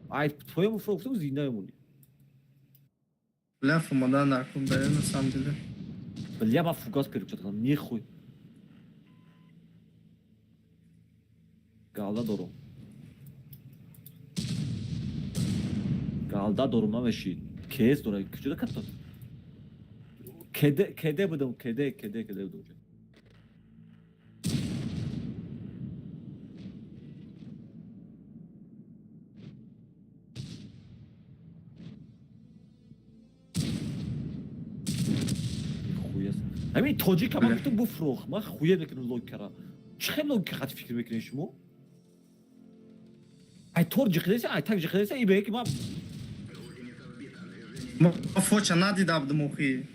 Ай, твоему фрукт зинда мемонӣ. Бля, фумадан наркун, бля, на самом деле. Бля, ман фугас переключать кардам, нехуй. Галда дорум. Галда дорум намешид. Кес дора, куҷода катта? Кеде, кеде будам, кеде, кеде, кеде будам. Хуя. Ҳамин тоҷика ман гуфтам буфрӯх, ман хуя мекунам логикара. Чӣ хел логика хати фикр мекунед шумо? Ай тор ҷиқидаси, ай так ҷиқидаси, и беги ки ман Мо фоча надида будем охи.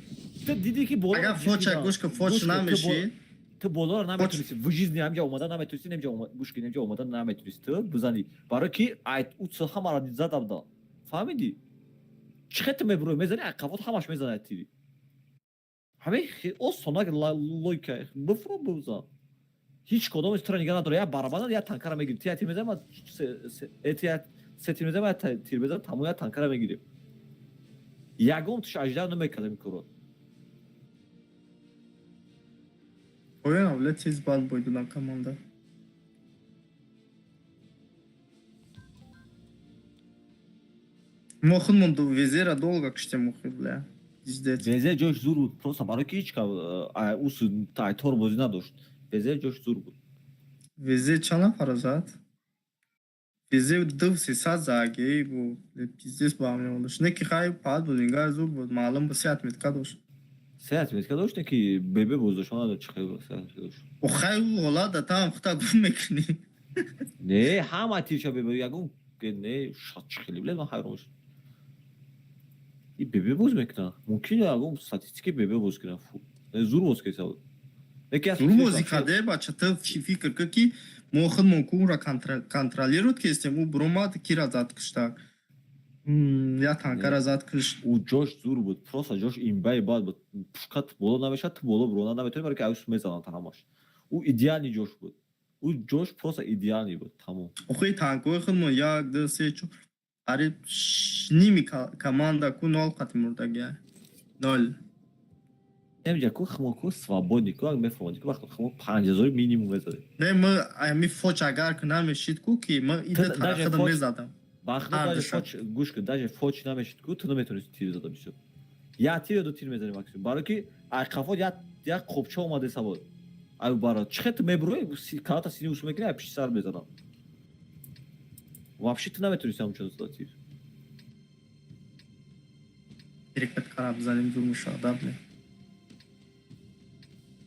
Ту дидӣ ки боло Агар фоча гӯш ки фоч Гӯш кун, ту намешид, ту болоро наметунисти, в жизни ҳамҷа омада наметунисти, немҷа гӯш кун, немҷа омада наметунисти, ту бизанӣ. Барои ки ай ӯ ҳамаро зада буда. Фаҳмидӣ? Чӣ хел ту мебурӯй, мезанӣ, ай қафот ҳамаш мезанад тири. Ҳамин осонак логика, бифурӯ бизан. Ҳеҷ кодомеш туро нигаҳ надора, як барабана, як танкара мегирӣ. Ту як тир мезанӣ, ман ту як се тир мезанӣ, ман як тир мезанам, тамом як танкара мегирем. Ягон туш аждар намекардам ин корро. Понял, бля, тез бад бой додам команда. Мо худмон везера долго киштем охи, бля. Пиздец. Везе ҷош зур буд, просто барои ки ҳеҷ ка ус тайтор бозӣ надошт. Везе ҷош зур буд. Везе чанд нафара зад? Везе ду сесад заги бу. Бля, пиздец ба ҳам мемондаш. Не ки хай пад буд, ингар зур буд. Маълум буд, се отметка дошт. Се отметка дошт, не ки бебе боз дошт, ман надонам чӣ хел се отметка дошт. О хай ӯ ҳолат да там хута гум мекунӣ. Не, ҳама тирша бебе, ягон не, шат чӣ хеле, бля, ман ҳайрон шудам. И бебе боз мекунад. Мумкин ягон статистики бебе боз кунад. Фу. Не, зур боз кеса буд. Не ки аз Зур бозӣ карде, бача, ту чӣ фикр кун ки мо худмон кӯра контролировать кестем, ӯ буромад кира зад киштак. Я танкара зад кишт. Ӯ ҷош зур буд, просто ҷош имбаи бад буд. Пушка ту боло намешад, ту боло бурона наметавонӣ, барои ки аюс мезананд ҳамаш. Ӯ идеальный ҷош буд. Ӯ ҷош просто идеальный буд, тамом. Охи танкҳои худмон як, ду, се, чор, қариб ними команда ку нол қати мурдагия. Нол. Немиҷа ку хмо ку свободный ку ак мефаҳмонӣ ку вақто хмо 5000 минимум мезадем. Не, мо ами фоч агар ки намешид ку ки мо ида Ту даже тарафа фоч- мезадам. Вақто Ҳар даже душаб. фоч гӯш кун, даже фоч намешид ку ту наметавонисти тир зада бисёр. Як тир ё ду тир мезанӣ максимум. Барои ки ай қафот як қопча омадеса буд. Ай бара чӣ хел ту мебурӯй, калата сини усу мекунӣ, ай пишти сар мезанам. Вообще ту наметавонисти ҳамчун зада тир. Ҳаракат кара бизанем зур мешавад, да, бля.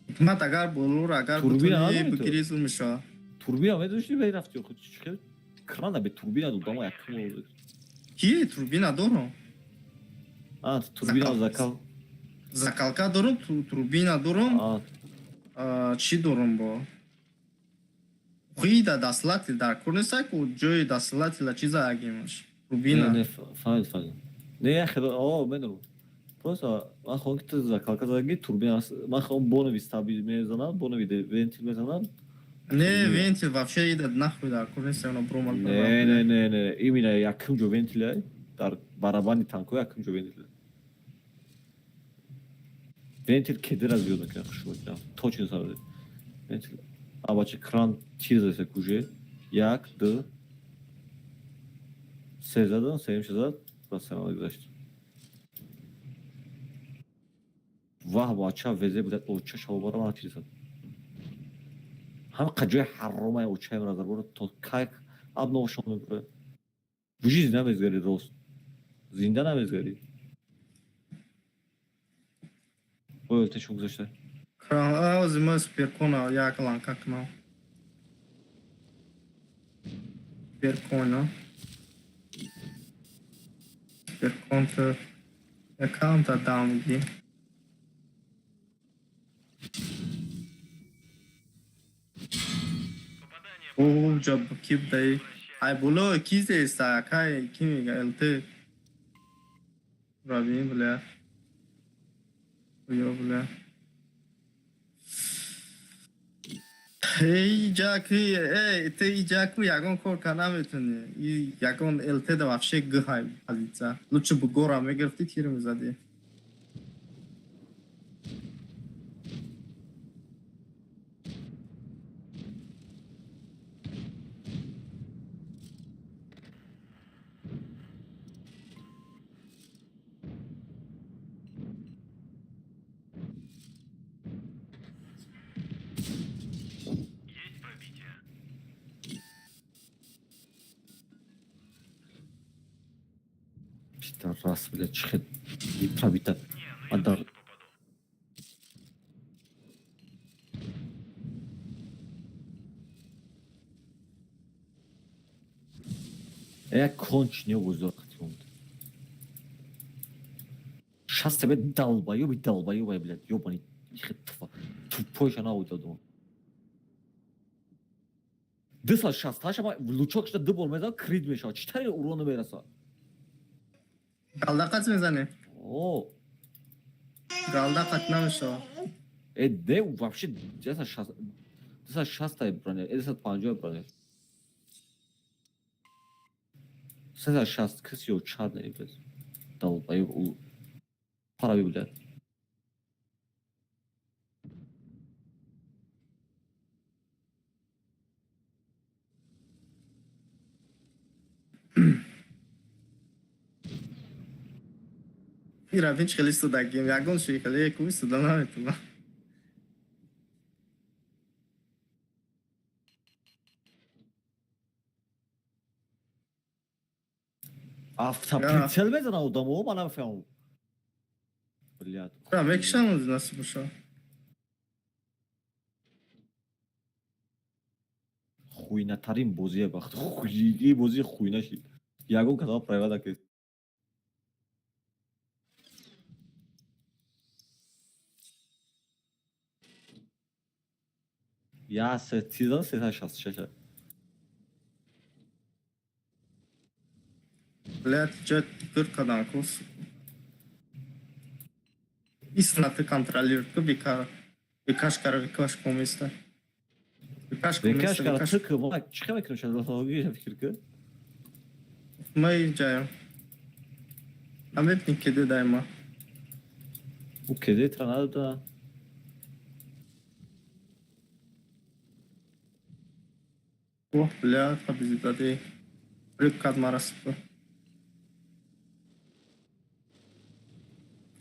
Ҳукумат агар болоро агар Турбина бутуни надорӣ ту? бигирӣ зур мешавад. Турбина медошти мерафти худ чӣ хел крана бе турбина дод, ама якум бор. Ки турбина дорам? А, турбина закал. Закалка дорам, турбина дорам, А, чӣ дорам бо? Хуида даслати дар кор нестай ку ҷои даслатила чиза агимаш. не, Турбина. не, фаҳмид, фаҳмид. Не, я хел, о, медонам. Просто ман хоҳам ки ту закалка задаги турбина аст. Ман хоҳам бонови стаби мезанам, бонови вентил мезанам. Не, вентил вообще ида нахуй дар кор нестай, она бромад. Не, не, не, не, именно якум ҷо вентиле, дар барабани танко якум ҷо вентиле. Вентил кедера зиёд мекунад, хуш мекунам. Точно сабади. Вентил. А бача кран тир задасе куже. Як, ду, се задан, сеюмша зад, ба семала гузашт. Ваҳ, бача везе буда, оча шавобара мана тир зад. Ҳам ҷои ҳаромаи очаи мара зарбора то кай абношон мебура. В жизни намезгари рост. Зинда намезгари. Ой, тешон гузашта. Кран, ози ма суперкона як ланка кунам. Суперкона. Суперкон то якамта дамги. Попадание О, ҷа ки будаи? Ай боло ки зеста, кай ки мега ЛТ. Рабин, бля. Ё, бля. Эй, ҷаки, эй, ты иҷаку ягон кор ка наметунӣ. И ягон ЛТ да вообще гҳай позиция. Лучше бы гора мегирифти, тир мезадӣ. Есть пробитие. Пидорас, блядь, чӣ хел пробита. Не, ну я Адар. точно попаду. Як конч не бозор қатиунд. Шаст тебе долбоёби долбоёбай, блядь, ёбаный хел тфа. Тупой ша набуд додум. 268 ма лучок шуда ду бор мезанам, крит мешавад. Чӣ тари урон намерасад? Галда қат мезанӣ? О, Галда қат намешава. э, де, вообще 260 260 броня, 250 броня. 360 кис ё чад не, блядь. Долбоёб у параби, блядь. Ира бин хеле истодагим, ягон ши хеле ку истода наметунам. Автоприцел мезанад одамо, ман намефаҳмам. Блядь. Ра мекишам насиб боша. Хуйнатарин бозие бахт. Хуйи бозӣ хуйна шид. Ягон кадома правила накард. Я се тизан 366. Блядь, ҷа гир кадан кус. Истина ты контролирует, ку бика. Бикаш кара, бикаш комиста. Бикаш Бекаш комиста, кара бикаш. тык ма чӣ мекунам шад логия фикр ки? Ма иҷаям. Амепни кеде дайма. У кеде тра надода. О, блядь, хабизидади. Риб кад мара сука.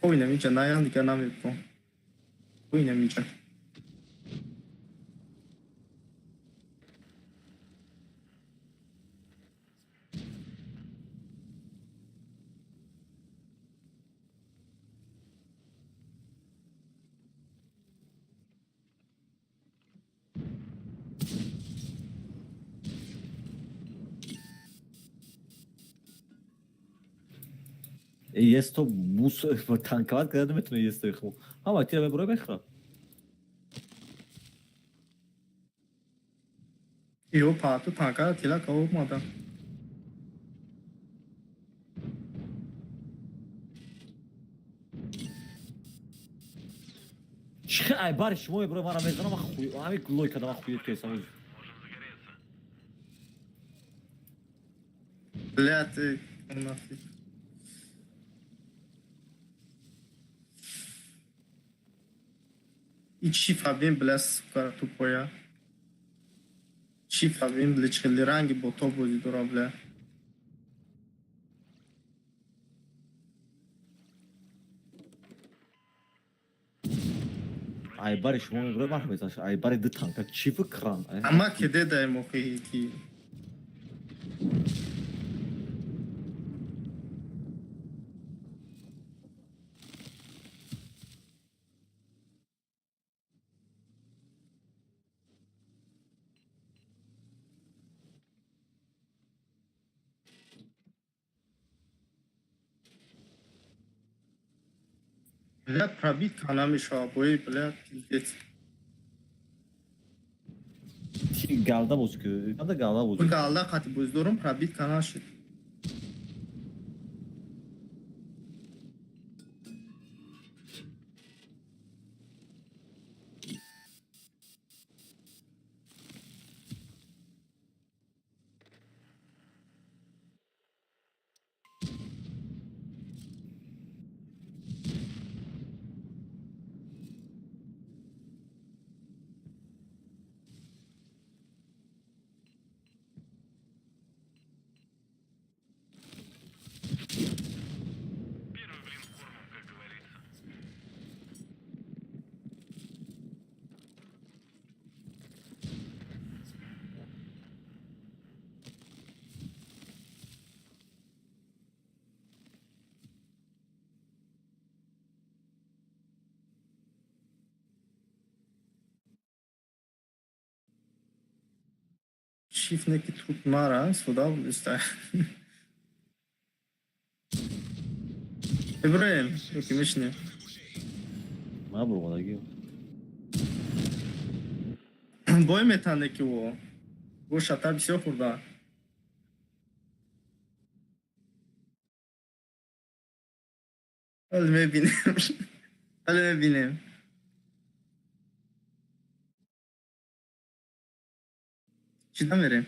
Ой, намиҷа, наян дига намепо. Ой, намиҷа. Есто мус танковать карда наметуна есто хо. Ҳама тира мебура мехӯрам. Ё пату танка тила ка омада. Чӣ хел айбари шумо мебура мара мезанам, ман хуй ҳами лой кардам, ман хуй кесам. Можем загореться. Блядь, эй, ну нафиг. И чӣ фабин, бля, сука, тупоя. Чӣ фабин, бля, чӣ ранги бото бозӣ дора, бля. Айбари шумо мебура мара мезанам. Айбари ду танка чӣ фикран? Ама кеде даем охи ки. Бля, пробить намешава, бои, бля, пиздец. Галда бозӣ ки. Галда галда бозӣ. Галда қати боз дорум, пробить нашид. Шиф не ки труп мара истифода бурдиста. Ибраим, ки мешинем? Ман буромадагим. Бой метане ки во. Бо шата бисёр хӯрда. Ҳоле мебинем. Ҳоле мебинем. Чӣ мерем?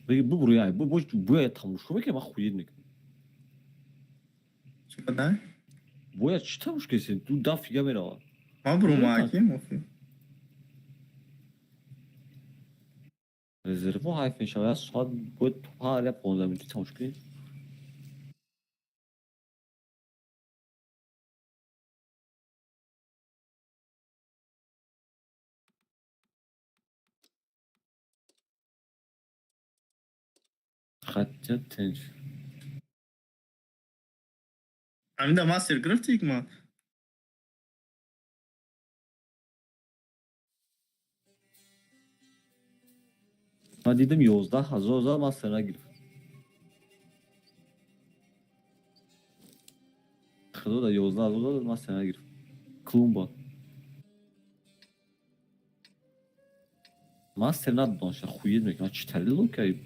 Беги, бубуру, яй, бу буя тамошо мекунем, ман хуед мекунам. Чӣ кадай? Бояд чӣ тамош кесем? Ту даф фига мерава. Ман бурумаким охи. Резерво ҳайф мешава, як соат бояд ҳар як 15 минути тамош кунем. Хотя тинч. Ҳамида мастер гирифтӣ ҳикмат? Ман дидам, 11 000 зад, мастер нагирифт. Худо да, 11 000 зад, мастер нагирифт. Клумба. Мастер надодонша, хуед мекунам. Чӣ тари локай?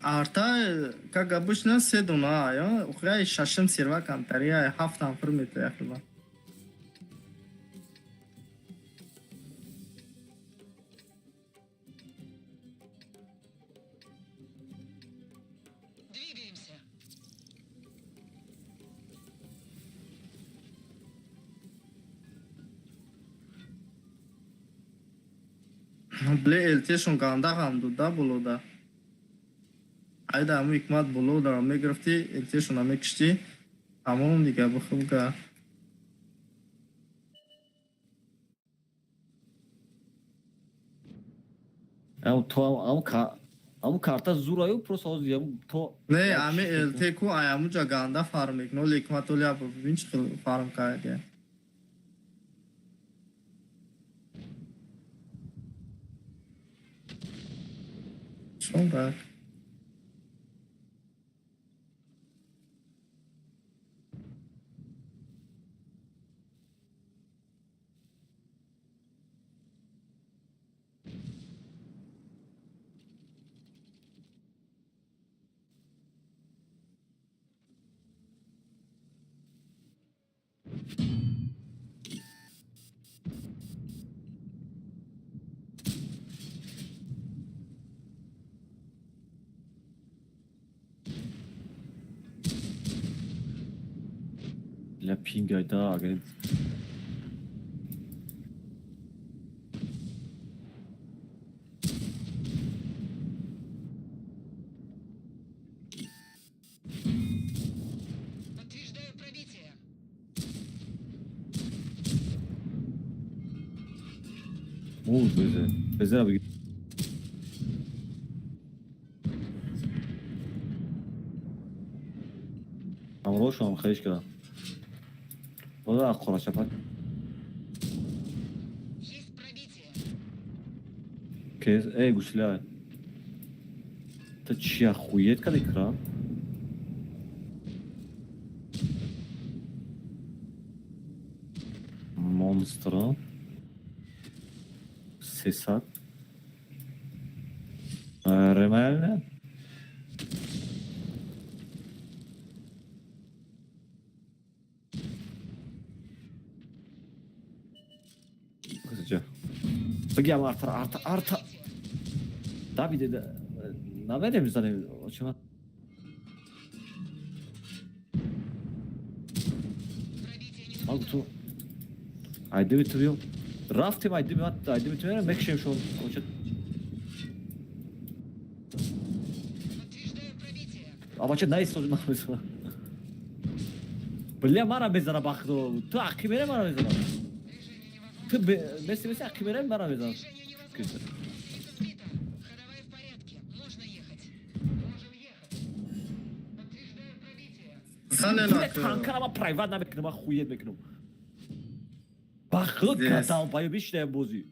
Арта, как обычно, се дона, ё, охирай шашим серва камтари, ҳафт ҳамфир мета яхиба. Двигаемся. Бле ЛТшон ганда ҳам дуда болода. Айда ҳаму ҳикмат болодаро мегирифтӣ, ЛТшона мекиштӣ, тамом дига бихубга. Ам то ам карта зураю, просто ҳозир ям то. Не, ами ЛТ ку ай ҳамуҷа ганда фарм мекунад. Оли ҳикмат оли аб бибин чӣ хел фарм карда. Чон. Ля пингайда агар. Подтверждаю пробитие. Муз безе. Безера бигир. Ҳамроҳшонам хелиш кардам. Бода Қорашапак. Есть пробитие. Кес, эй, гушля. Та чи охуеть кади кран? Монстра. 300. Нормально. Бигиам арта, арта, арта. Давиде, намерем занем, очима. Пробитие не Ман гуфтум, айдими ту биём. Рафтем, айдими, айдими ту мерам, мекшем шон. Оча. Подтверждаю пробитие. Абача наистоди ман мезанам. Бля, мара мезана бахдо. Ту ақи мере мара мезана. Движение невозможно. Ту меси меси ақи мере мара мезана. Движение невозможно. Гусеница сбита. Ходовая в порядке. Можно ехать. Можем ехать. Халена Танкара ма прайват намекунам, ма хует мекунам. Ба худо гадалбаю бишидаям бозӣ.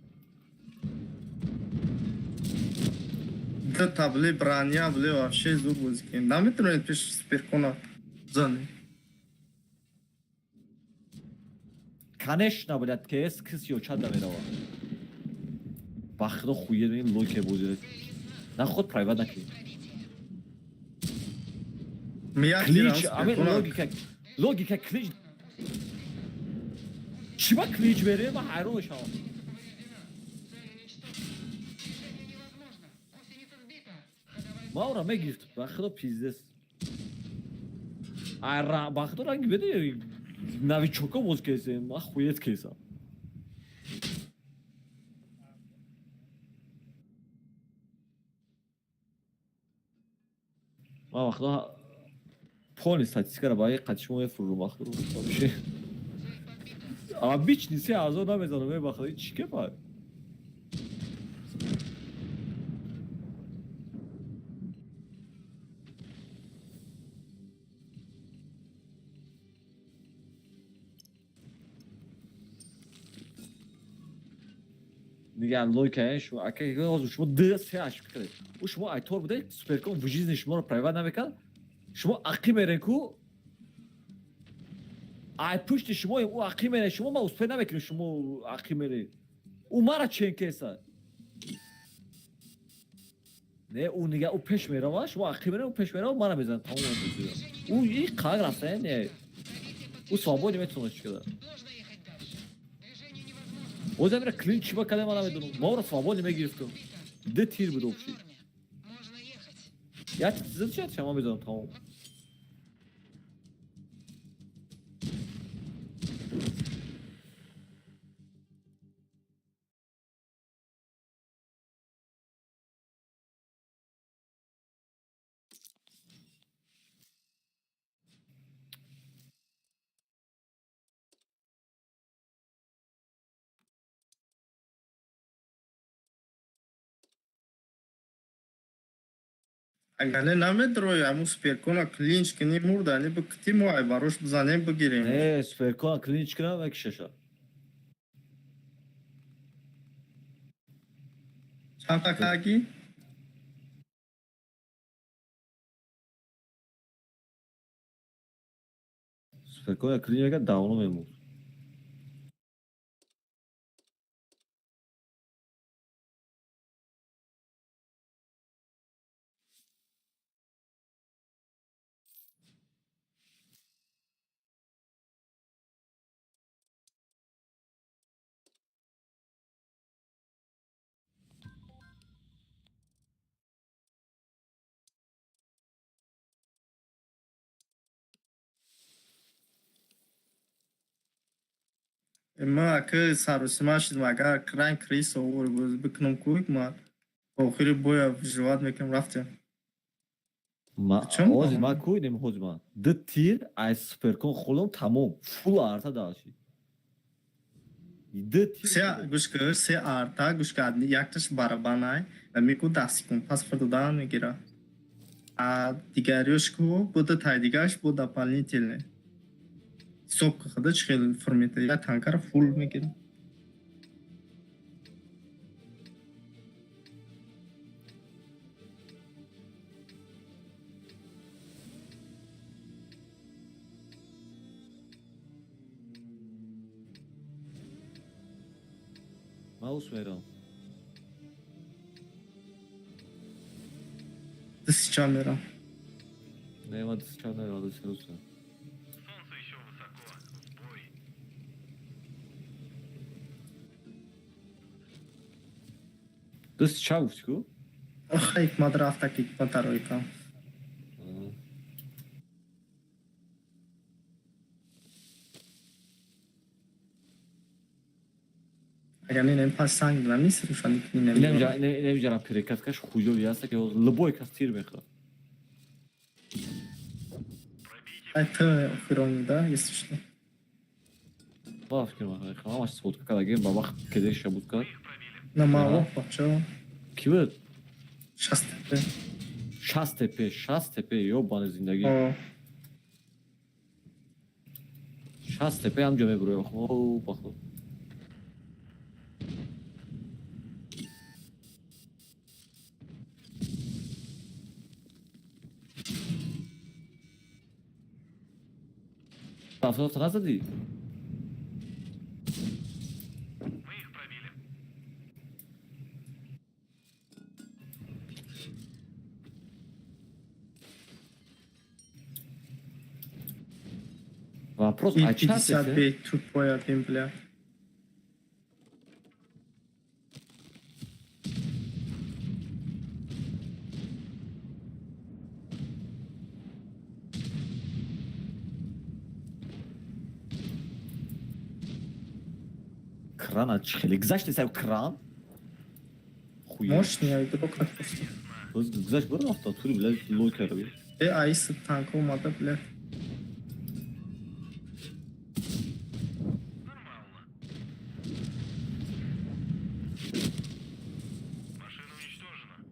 Ду табли броня бли вообще зур бозӣ кунем. Наметавонед пеш суперкона занед. Конечно, блядь, КС кис ё чанд мерава. Ба худо хует мекунам лойке бозӣ. На худ прайват накунӣ. Клич, ами логика, логика клич. Чӣ ба клич бере? Ман ҳайрон мешавам. Ман ора мегирифт, ба худо пиздец. Ара, ба худо ранги беде новичока боз кесем, ман хует кесам. Ман ба худо полный статистикаро ба қати шумо мефурӯрам, ба худо. Вообще. Обычный 3000 намезанам, ба худо, чӣ кепа? Дигар логикаи шумо, ака ҳозир шумо д се ошибка кардед. Ӯ шумо айтор буде, суперкон в жизни шуморо прайват намекард. Шумо ақӣ мерен ку ай пушти шумо ӯ ақӣ мере, шумо ма успе намекунед, шумо ақӣ мере. Ӯ мара чен кеса. Не, ӯ нига ӯ пеш мерава, шумо ақӣ мере, ӯ пеш мерава, мара мезанад, тамом бозиро. Ӯ и қаг рафта, не. Ӯ свободно метавонад чӣ када. Боз амира клин чӣ ба када ман намедонам. Ма ӯро свободно мегирифтам. Д тир буд общий. Я зад чӣ шама медонам тамом. Агар не намедрои ҳамун суперкона клинч кунӣ мурдани бикути мо ай барош бизанем бигирем. Не, суперкона клинч кунам мекушаша. Чанд та каги? Суперкона клинч мекард давно мемурд. Ма ака саросима шидам, агар ранг крис овор бикунам куик ма охири боя выживать мекунам рафтем. Ма ҳозир ма куйдем ҳозир ма. Д тир ай суперкон хӯрдам тамом, фул арта даши. Д тир. Се гӯш кун, се арта гӯш кун, якташ барабанай ва меку 10 секунд паспорт додан мегира. А дигариёш ку буда тай дигараш бу дополнительный. Ҳисоб худа чӣ хел формета, я танкара фул мегирам. Маус мерам. Дисча мерам. Не, ма дисча мерам, дисча мерам. Солнце еще высоко. В бой. Дисча гуфти ку? Ох, ҳикмат рафта ки ҳикмат тароикам. Агар не нем пас санг додам нест рӯшан ки нем. Инам ҷара перекаткаш хуёви аста ки любой кас тир мехӯрад. Ай ту охирони да, если что. Ма фикр мекунам, ҳамаш сфотка кардагем ба вақт кедеша буд кард. На ма ох бача. Ки буд? 60 ТП. 60 ТП, 60 ТП, ёбани зиндагӣ. 60 тепе ҳамҷо мебуроем. О, бахо. 77 назадӣ? Мы их пробили. Вопрос, И а чанд 50 тепе? бей тупой один, бля. Крана чӣ хеле гузашти саб кран? Хуя. Мощный игрок просто. Боз гузашт бора рафта тури бля лой карда. Аис танк омада, бля. Нормально. Машина уничтожена.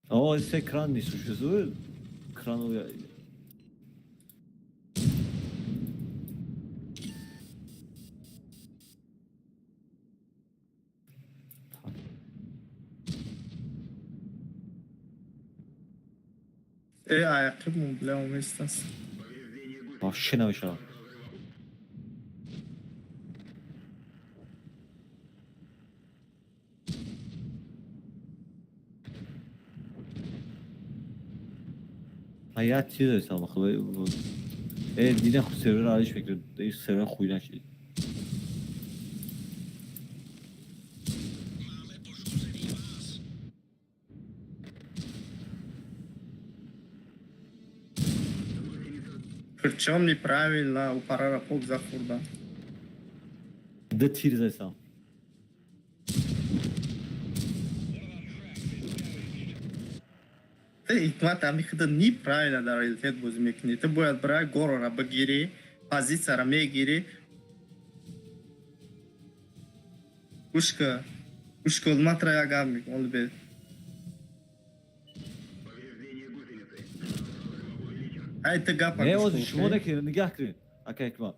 О, се кран не существует. Крану я. Аяқибмон, бля, уместас. Вообще намешавад. А я чиз дошtam худой. Дидем хуб сервер алиш фикр, сервер хуй нашид. Причем неправильно у парара пок захурда. Д тир зайсам. Ты ҳикмат ами худа неправильно дар реалитет бозӣ мекунӣ. Ту бояд бира горора бигирӣ, позитсияро мегирӣ. Гӯш кун. Гӯш кун, ман туро як гап мегӯям, оли бе. Ай ту гапа Не гӯш ози кун, шумо окей? не ки нигаҳ кунед. Ака ҳикмат.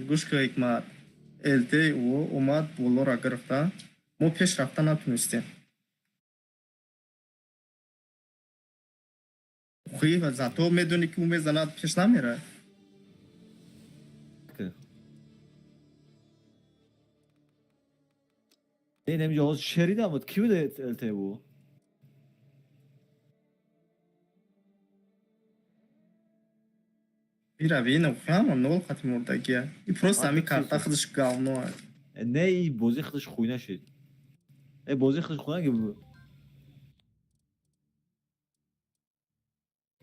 Гӯш кун, ҳикмат. ЛТ ӯ омад болоро гирифта. Мо пеш рафта натунистем. Хуи зато медонӣ ки ӯ мезанад пеш намерад. Не немиҷа ҳозир шеридам буд. Ки буде ЛТ бу? Бирави ина ҳама нол хати мурдагия. И просто ҳами карта худаш говно. Не и бозӣ худаш хуй нашид. Бозӣ худаш хуй наги.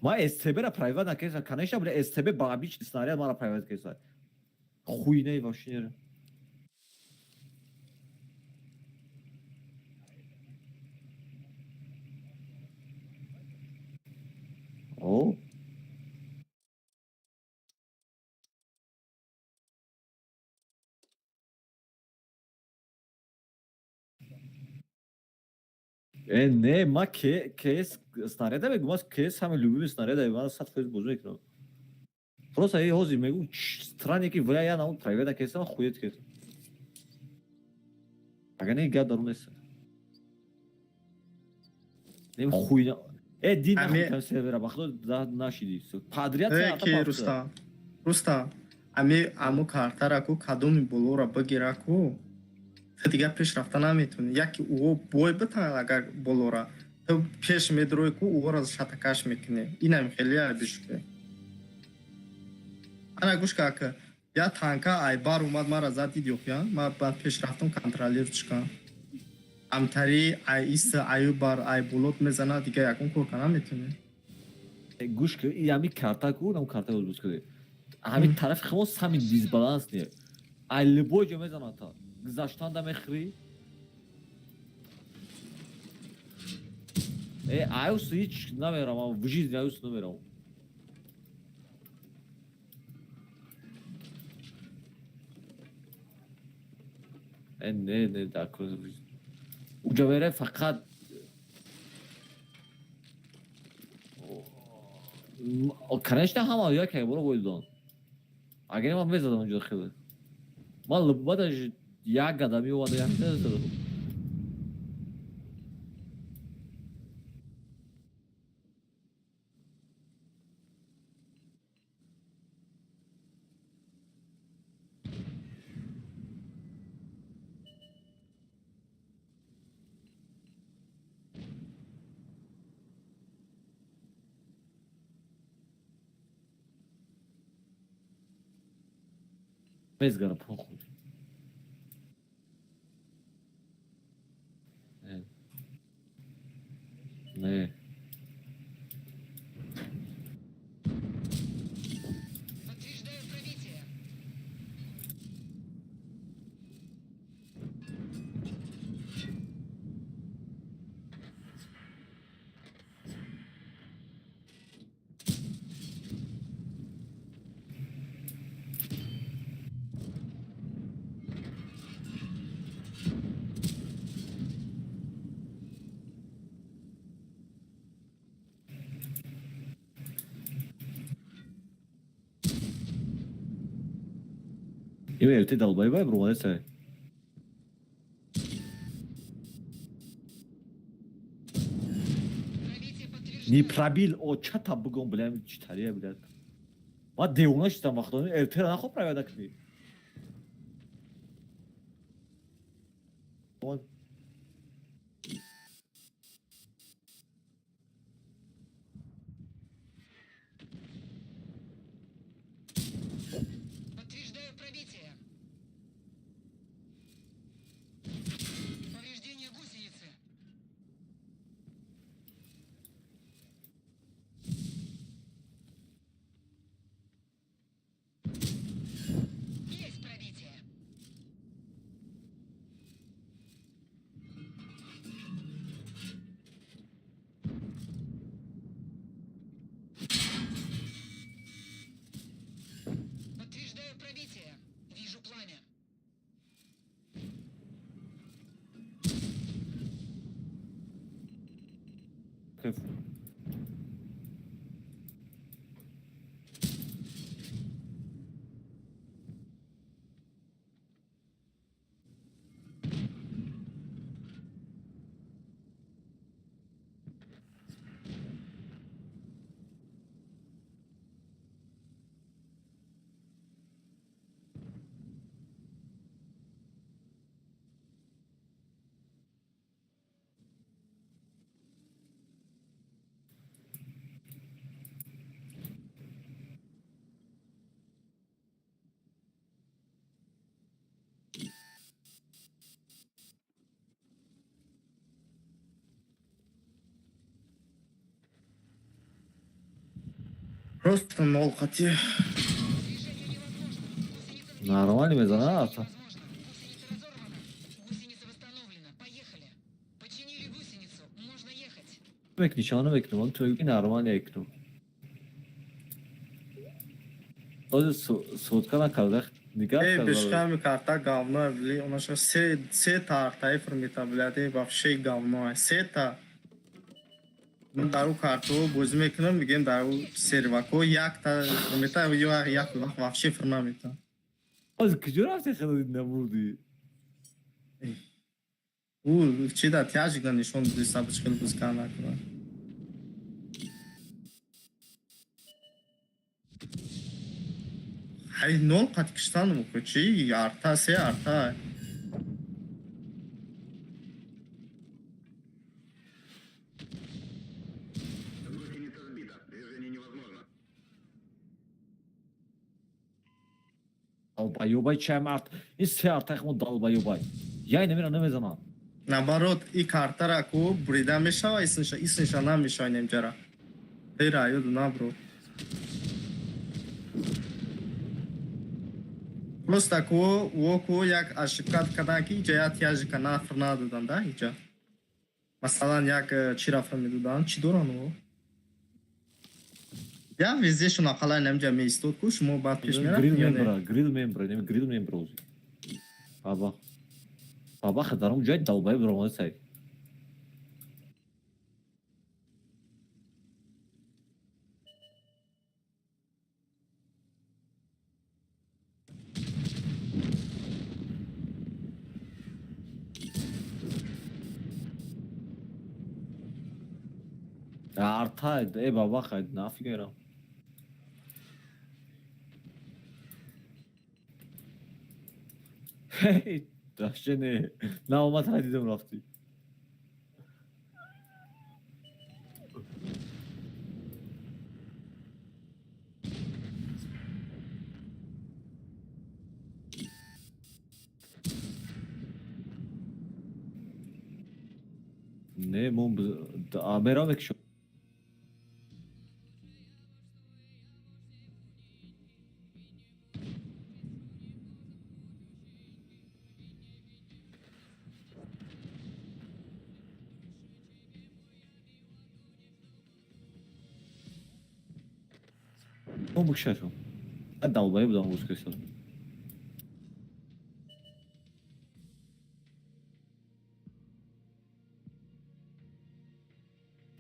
Ма СТБ-ра прайват накардам. Конечно, бля, СТБ ба обычный снаряд мара прайват кардам. Хуйне вообще не. О. Не, ма КС снаряда мегум, аз КС ҳама любимый снаряда, ман 100% бозӣ мекунам. Просто эй ҳозир мегум, странне ки вля я наун прайват кесам, хует кес. Агар не гап дарун нест. Не хуйна. Дин нахуй сервера, бахто да нашиди. Подряд Ки Рустам. Рустам, ами аму картара ку кадоми болора бигира ку. Ту дигар пеш рафта наметавонӣ. Яке ӯ бой битан агар болора. Ту пеш медрои ку ӯро шатакаш мекунӣ. Инам хеле арбиште. Ана гӯш ка ака. Я танка ай бар омад мара зад дид ёхя. Ма баъд пеш рафтам контролер чикам. Амтари ай иса аю бар ай болот мезана дигар ягон кор кара наметавонӣ. Гӯш ки и ҳами карта ку, нам карта боз куди. Ҳами тарафи химо сами дисбаланс не. Ай любой ҷо мезанад та. Гузаштанда мехӯрӣ. Э, аюс ҳеч намерам, в жизни аюс намерам. Э, не, не, дар уҷа мере фақат конечно ҳама як бора бойдон. Агар ман мезадам онҷо хеле. Ман луббадаш як гадам меомада як задам. Мезгара похуй. Не. Не. Подтверждаю пробитие. Има ти долбоебай, бро, це. Пробитие подтверждаю. Не пробил, о, чата бугом, бля, читария, блядь. Ма девона шидам вақто, РТ нахо правда кни. Он Подтверждаю пробитие. Повреждение гусеницы. Есть пробитие. Подтверждаю пробитие. Вижу пламя. кайф. Просто нол қати. Движение невозможно. Гусеница сбита. Нормально мезана, Движение ата. невозможно. Гусеница разорвана. Гусеница восстановлена. Поехали. Починили гусеницу. Можно ехать. Мекни, чана мекнум, он твои нормально екнум. Ози сводка накарда, нигар Эй, карда. бешками карта говно, бли, у нас се та арта фурмита, блядь, эй, вообще говно, се та. Ман дар у карту бозӣ мекунам, мегӯем дар у сервако якта фурмита, ё як вақт вообще фур намета. Ози куҷо рафти хеле намурди? У чи да тяжик да нишон диди сабич хел бозӣ карда накунад. Ҳай нол қат киштан ку чи арта се арта. Гусеница сбита. Движение невозможно. Долбоёбай чам арт. Ин се арта хмо долбоёбай. Яй намера намезанам. Наоборот, и картара ку бурида мешава, иснша, иснша намешава немҷара. Эй раёду набро. Просто ку ку як ошибка кардан, ки иҷа як тяжика нафр надодан да иҷа. Масалан, як чӣ рафта медоданд, чӣ доранд о? Я везде ақаллан намҷа меистод ку, шумо баъд пеш Грил мерафт ё не? мембра, грил мембра, неми грил мембра ози. Баба. Баба даром ҷой долбоеб ромада сай. Арта, э баба хай, нафига ирам. Вообще не. На омад дидам рафтӣ. Не, мон мераве ки. Мон бикшашо. Долбоеб будам русский.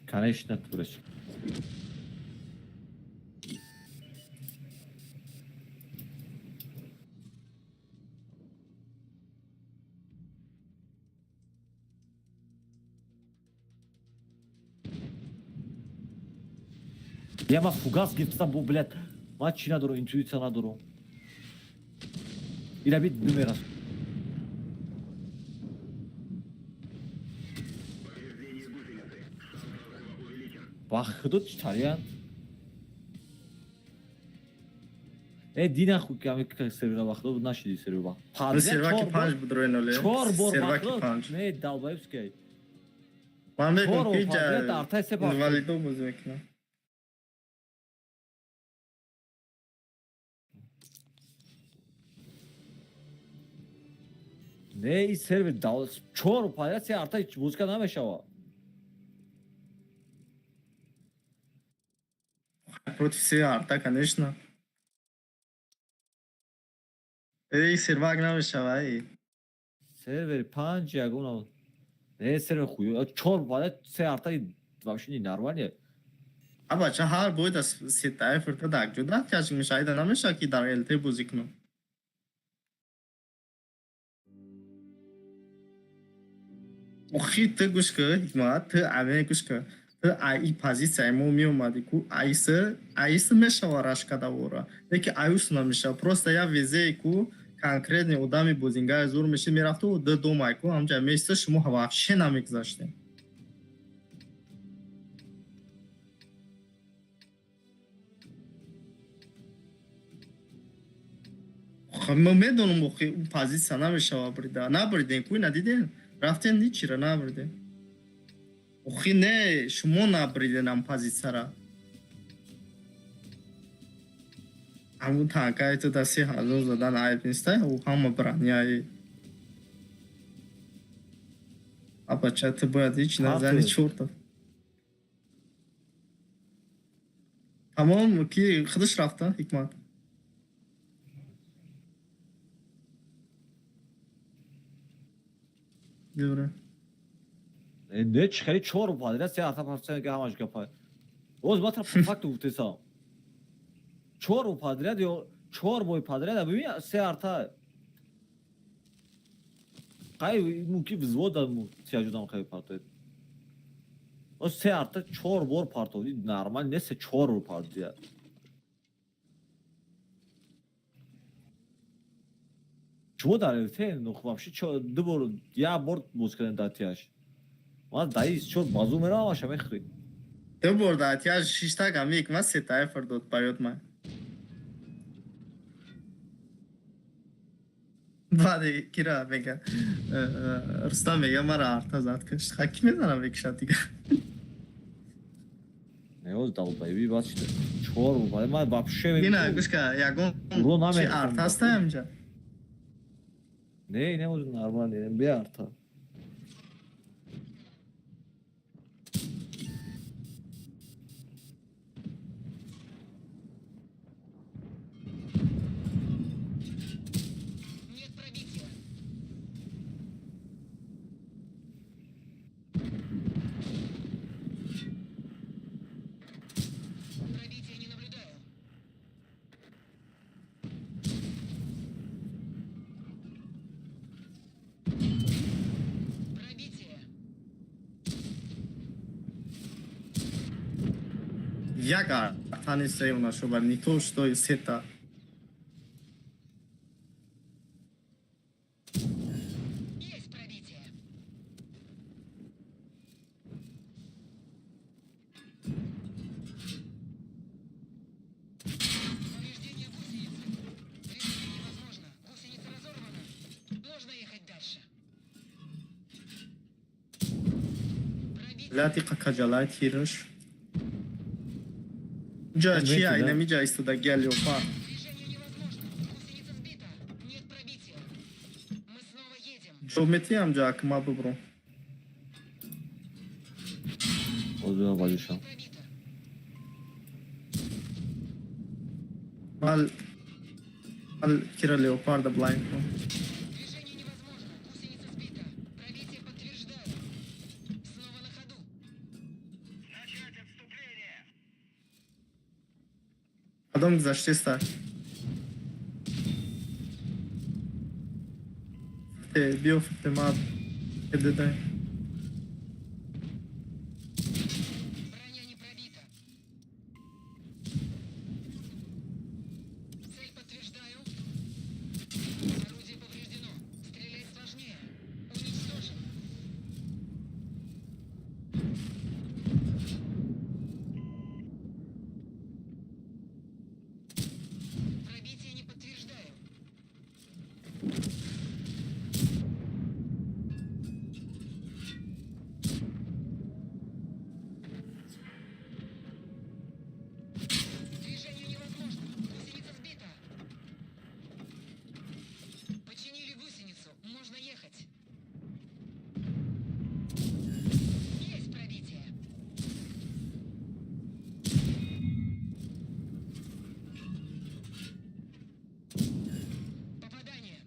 Конечно, туреш. Я ма фугас гирифтам бо, блядь. Ма чӣ надорам, интуитсия надорам. Ира бит бимерас. Повреждение гусеницы. Шанс разрыва увеличен. Ба худо чӣ тариян? Э, дина худ ки ами сервера ба худо нашиди сервер ба. Серваки панҷ буд рӯи ноле. Чор бор ба Серваки худо. панҷ. Не, долбоебский. Ман мегӯям Чор ки бор подряд артай се бор. Инвалидо бозӣ мекунам. Не, и сервер дал чор подряд се артай бозика намешава. Против се арта, конечно. Эй, сервак намешава, эй. Сервери панҷ ягона. Не, сервер хую. Чор подряд се артай вообще не нормально. А бача ҳар бой да сетаи фирта дар ҷо дар тяжик меша, айда намеша ки дар ЛТ бозӣ кунам. Охи ту гӯш кӣ, Ҳикмат, ту аме гӯш кӣ. Ту аи позитсияи мо меомадӣ ку, аисы, аисы мешава рашка давора. Леки аюс намешава. Просто я везее ку конкретный одами бозингари зур мешид мерафту ду домай ку ҳамҷа меиста, шумо вообще намегузаштем. Ма медонам, охи ӯ позитсия намешава брида. Набридем ку, надидем? Рафтем ничира набридем. Охи не, шумо набриден ам позитсияра. Ҳамун танкаи ту да 3000 задан айб нестай, ӯ ҳама броняи. А бача ту бояд ҳеч назани чорта. Тамом ки худаш рафта, Ҳикмат. Добре. Не, чӣ хеле чор подряд се арта парча ҳамаш гапа. Оз ма по факту гуфтесам. Чор подряд ё чор бой подряд бибин се арта. Қай мумкин взвода тияҷудам хеле партоед. Оз се арта чор бор партовди нормал не се чор бор партия. Шумо дар ЛТ ну вообще ду бор як бор боз кардем дар тияш. Ман даи чор базу меравам аша мехӯрӣ. Ду бор дар тияш шиштак ами Ҳикмат сетаи фирдод ба ёд ман. Баъде кира мега, Рустам мега, мара арта зад кашт. Ха ки мезанам мекушад дига. Не, оз долбоеби бас шуда. Чор бор ман вообще Ина гӯш ка, ягон Ру чи намехӯрам. арта ҳаста ҳамҷа? Не, не может, нормально, бе арта. Нет пробития. Пробития не наблюдаю. Пробитие. Як арта неста нашо, не то что сета. Есть пробитие. Повреждение гусеницы. Движение невозможно. Гусеница разорвана. Можно ехать дальше. Пробитие. Ляти какаҷалай тирш. Ҷа чи ай намиҷа истода гелиопа. Движение невозможно. Гусеница сбита. Нет пробития. Мы снова едем. Ҷо метиам ҷа ак ма бибром. Озуна вазишам. Пробито. Мал мал кира леопарда блайн кун. Движение невозможно. Гусеница сбита. Пробитие подтверждаю. Снова на ходу. Начать отступление! Кадом гузаштеста? Те биёфте ма дедай. Броня не пробита. Цель подтверждаю. Орудие повреждено. Стрелять сложнее. Уничтожен. Пробитие не подтверждаю. Движение невозможно. Гусеница сбита. Починили гусеницу. Можно ехать. Есть пробитие. Попадание.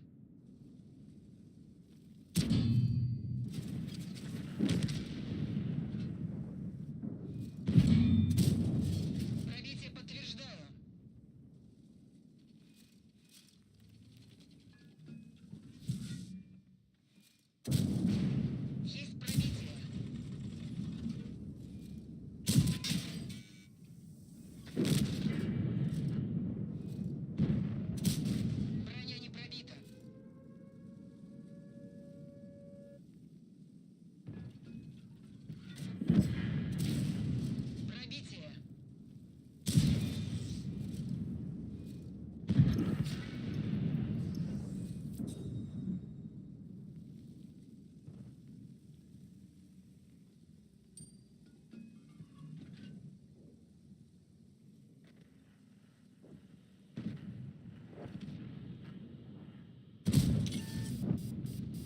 Пробитие подтверждаю. Есть пробитие. Броня не пробита. Пробитие.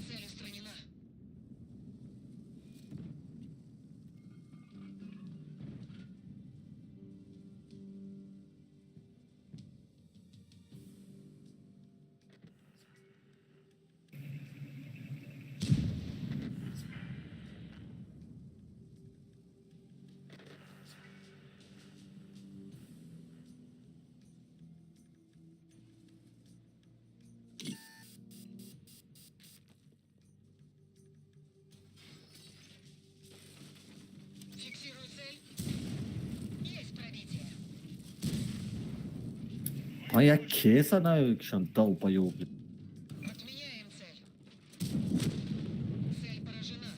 Цель устранена. Фиксирую цель. Есть пробитие. А я кеса на кишам долбоёб. Отменяем цель. Цель поражена.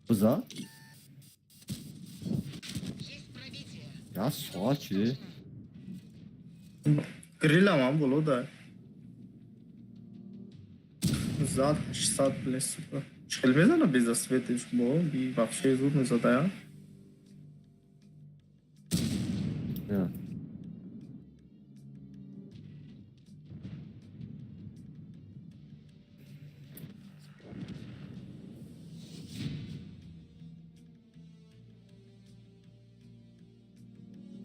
Бза? Есть пробитие. Я сочи. Грила ман боло да. Зад 800, блин, сука. Чӣ хел мезана без засветиш бо? Би вообще зуд мезада, я? Не.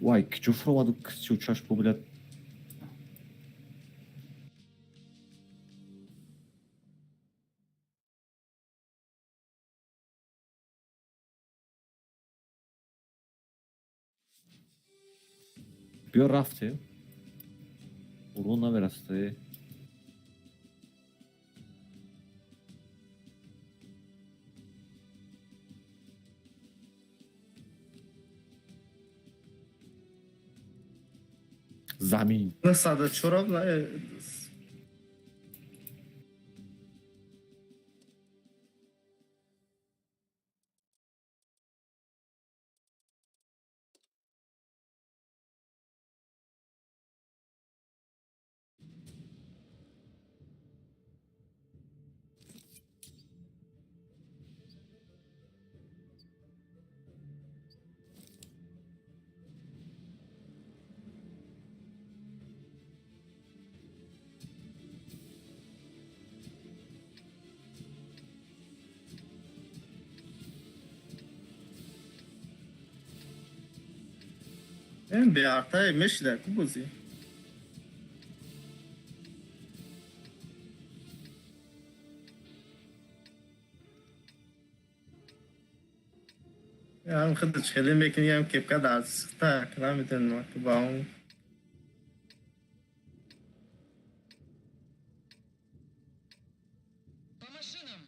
Вай, кичу фуроваду кисчу чашпу, блядь. Биё, рафтем. Урон намерасте. Замин. 904 на. Ин беартае мешида ку бозӣ. Ҳам худаш хеле мекунӣ, ҳам кепка дар сихта намедонам ки ба он. По машинам.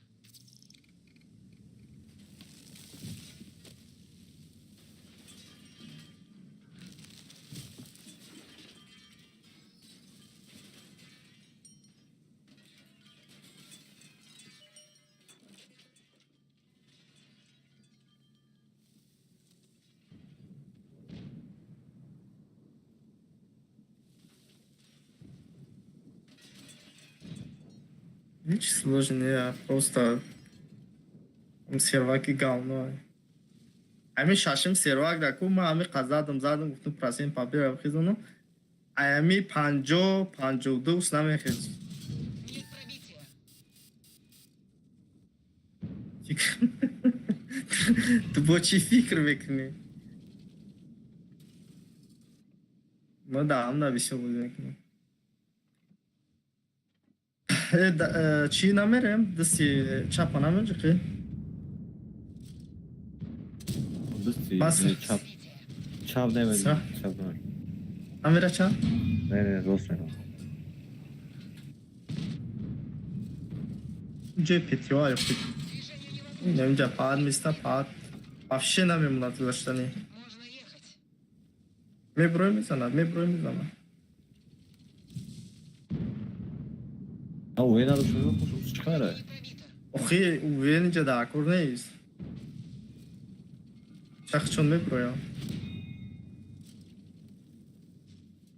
Ҳеҷ сложно, просто серваки говно. Ҳамин шашим сервак да ку ман ҳамин қа задам, задам, гуфтам, процент победа хезонам. Аями 50, 52 ус намехез. Нет пробития. Ту бо чӣ фикр мекунӣ? Ма да ҳам бисёр бозӣ мекунем. Чӣ намерем? Дасти чапа намеҷиқӣ? Дасти Бас. не, чап. Пробитие. Чап намедонам. Са? Чап намедонам. Намера чап? Не, не, рост мерам. Ҷои петиҳо ё Движение невозможно. инҷа паат места, паат вообще намемонад гузаштанӣ. Можно ехать. Мебурой, мезанад, мебурой, мезанад. А уе надо чӣ кара? Не пробито. Охи, уверен, инҷа дар кор нест. Чахчон мебуроям.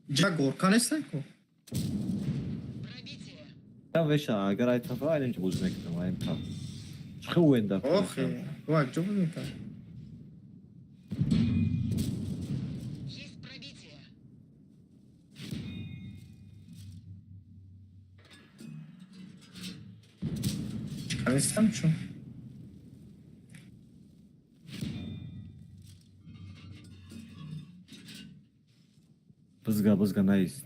Инҷа горка нестай ку? Пробитие. Там веша, агар ай тафа айлем чӣ бозӣ мекунам, айм таф. Чӣ уен дар? Охи, вак ҷо бозӣ мекунам? Есть пробитие. Чика нестам чун. Бизга, бизга, наист.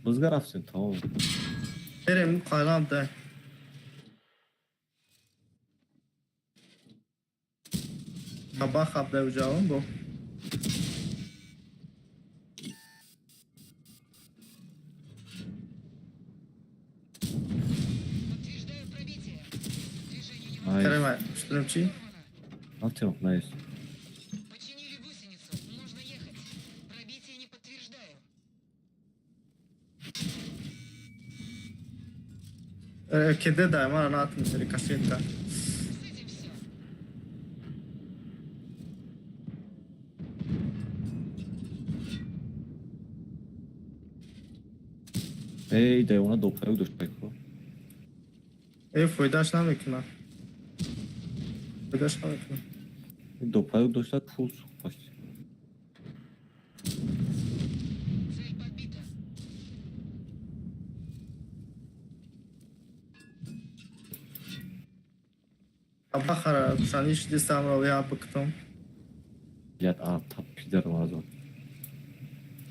Бизга, рафтем, тамом. Берем қайлам да. Хаба хаб да уҷаон бо. Подтверждаю пробитие. Движение невозможно. Найс. Керем, шудем чӣ? Рафтем, найс. Починили гусеницу. Можно ехать. Пробитие не подтверждаю. Кеде да, мара натм рикошета. С этим все. Эй, девона допаюк дошт. Э, фоидаш намекунад. Фоидаш намекунад. Допаюк дошта, пул сӯхт почти. Цель подбита. Бабахара шаниш дистамро я бактом. Блядь, а, та пидор мазон.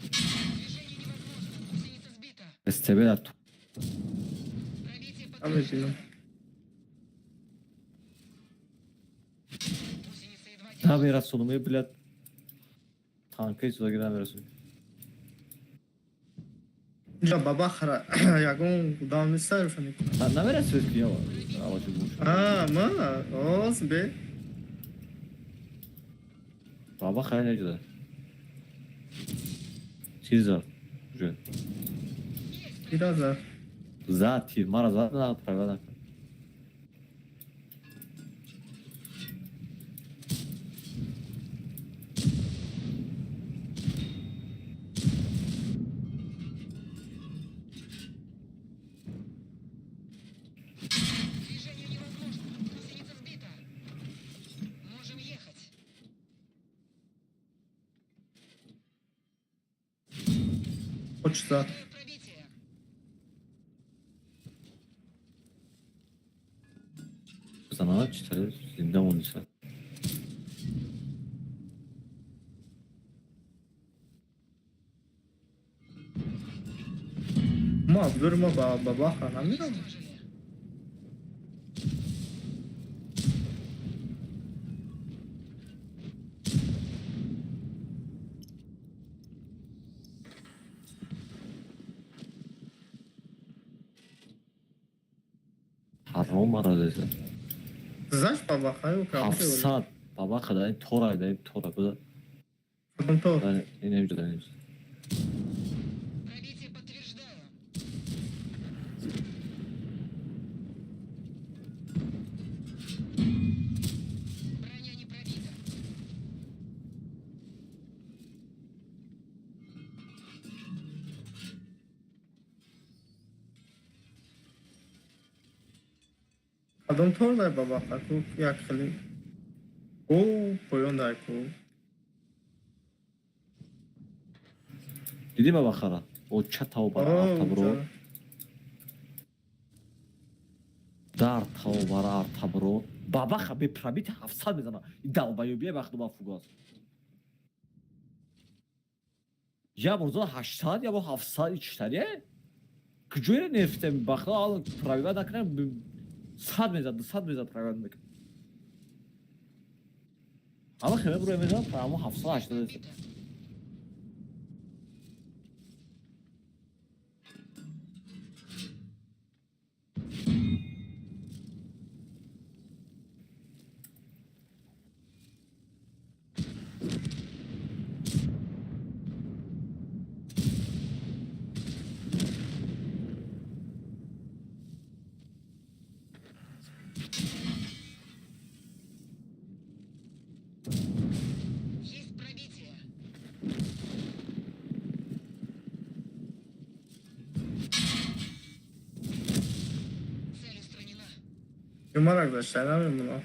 Движение невозможно. Гусеница сбита. СТБ да ту. Пробитие Намебинам. подтверждено. Гусеница едва держится. Намерасонум, блядь. Танка чизоги намерасонум. Инҷа бабахара ягон гудам неста рӯшанӣ кунад. Намерасонед ки ява. Авачи гӯш. А, ма, оз бе. Баба хай неҷуда. Чиз зад? Уже. Есть Тира зад. Зад тир, мара зад на правила накард. Движение невозможно. Гусеница сбита. Можем ехать. Хоч зад. Ожидаю пробития. Бизанад читаре зинда мониса. Ма абдур ма ба бабахара намерам. Уничтожили. Ҳаром мара зеса. Заш бабахара ё кам. 700 баба хада ин тора да ин тора биза. Кадом тор? Ин инҷа инҷа. Пробитие подтверждаю. Броня не пробита. Кадом тор дай бабахара ку як хеле. О, поён дай ку. Дидӣ баба хара? О ча тав бара артабро. Дар тав бара артабро. Бабаха бе пробити 700 мезана. И долбоёбия вақт ба фугас. Я бор зад 800, я бор 700 читаре? Куҷоеро нефтем бахта ал пробива накунам 100 мезад, 200 мезад пробива мекунам. Ама хеле буро мезад, ама 700 80 Подбита. Есть пробитие. Цель устранена. Юмарак дашта намемонам.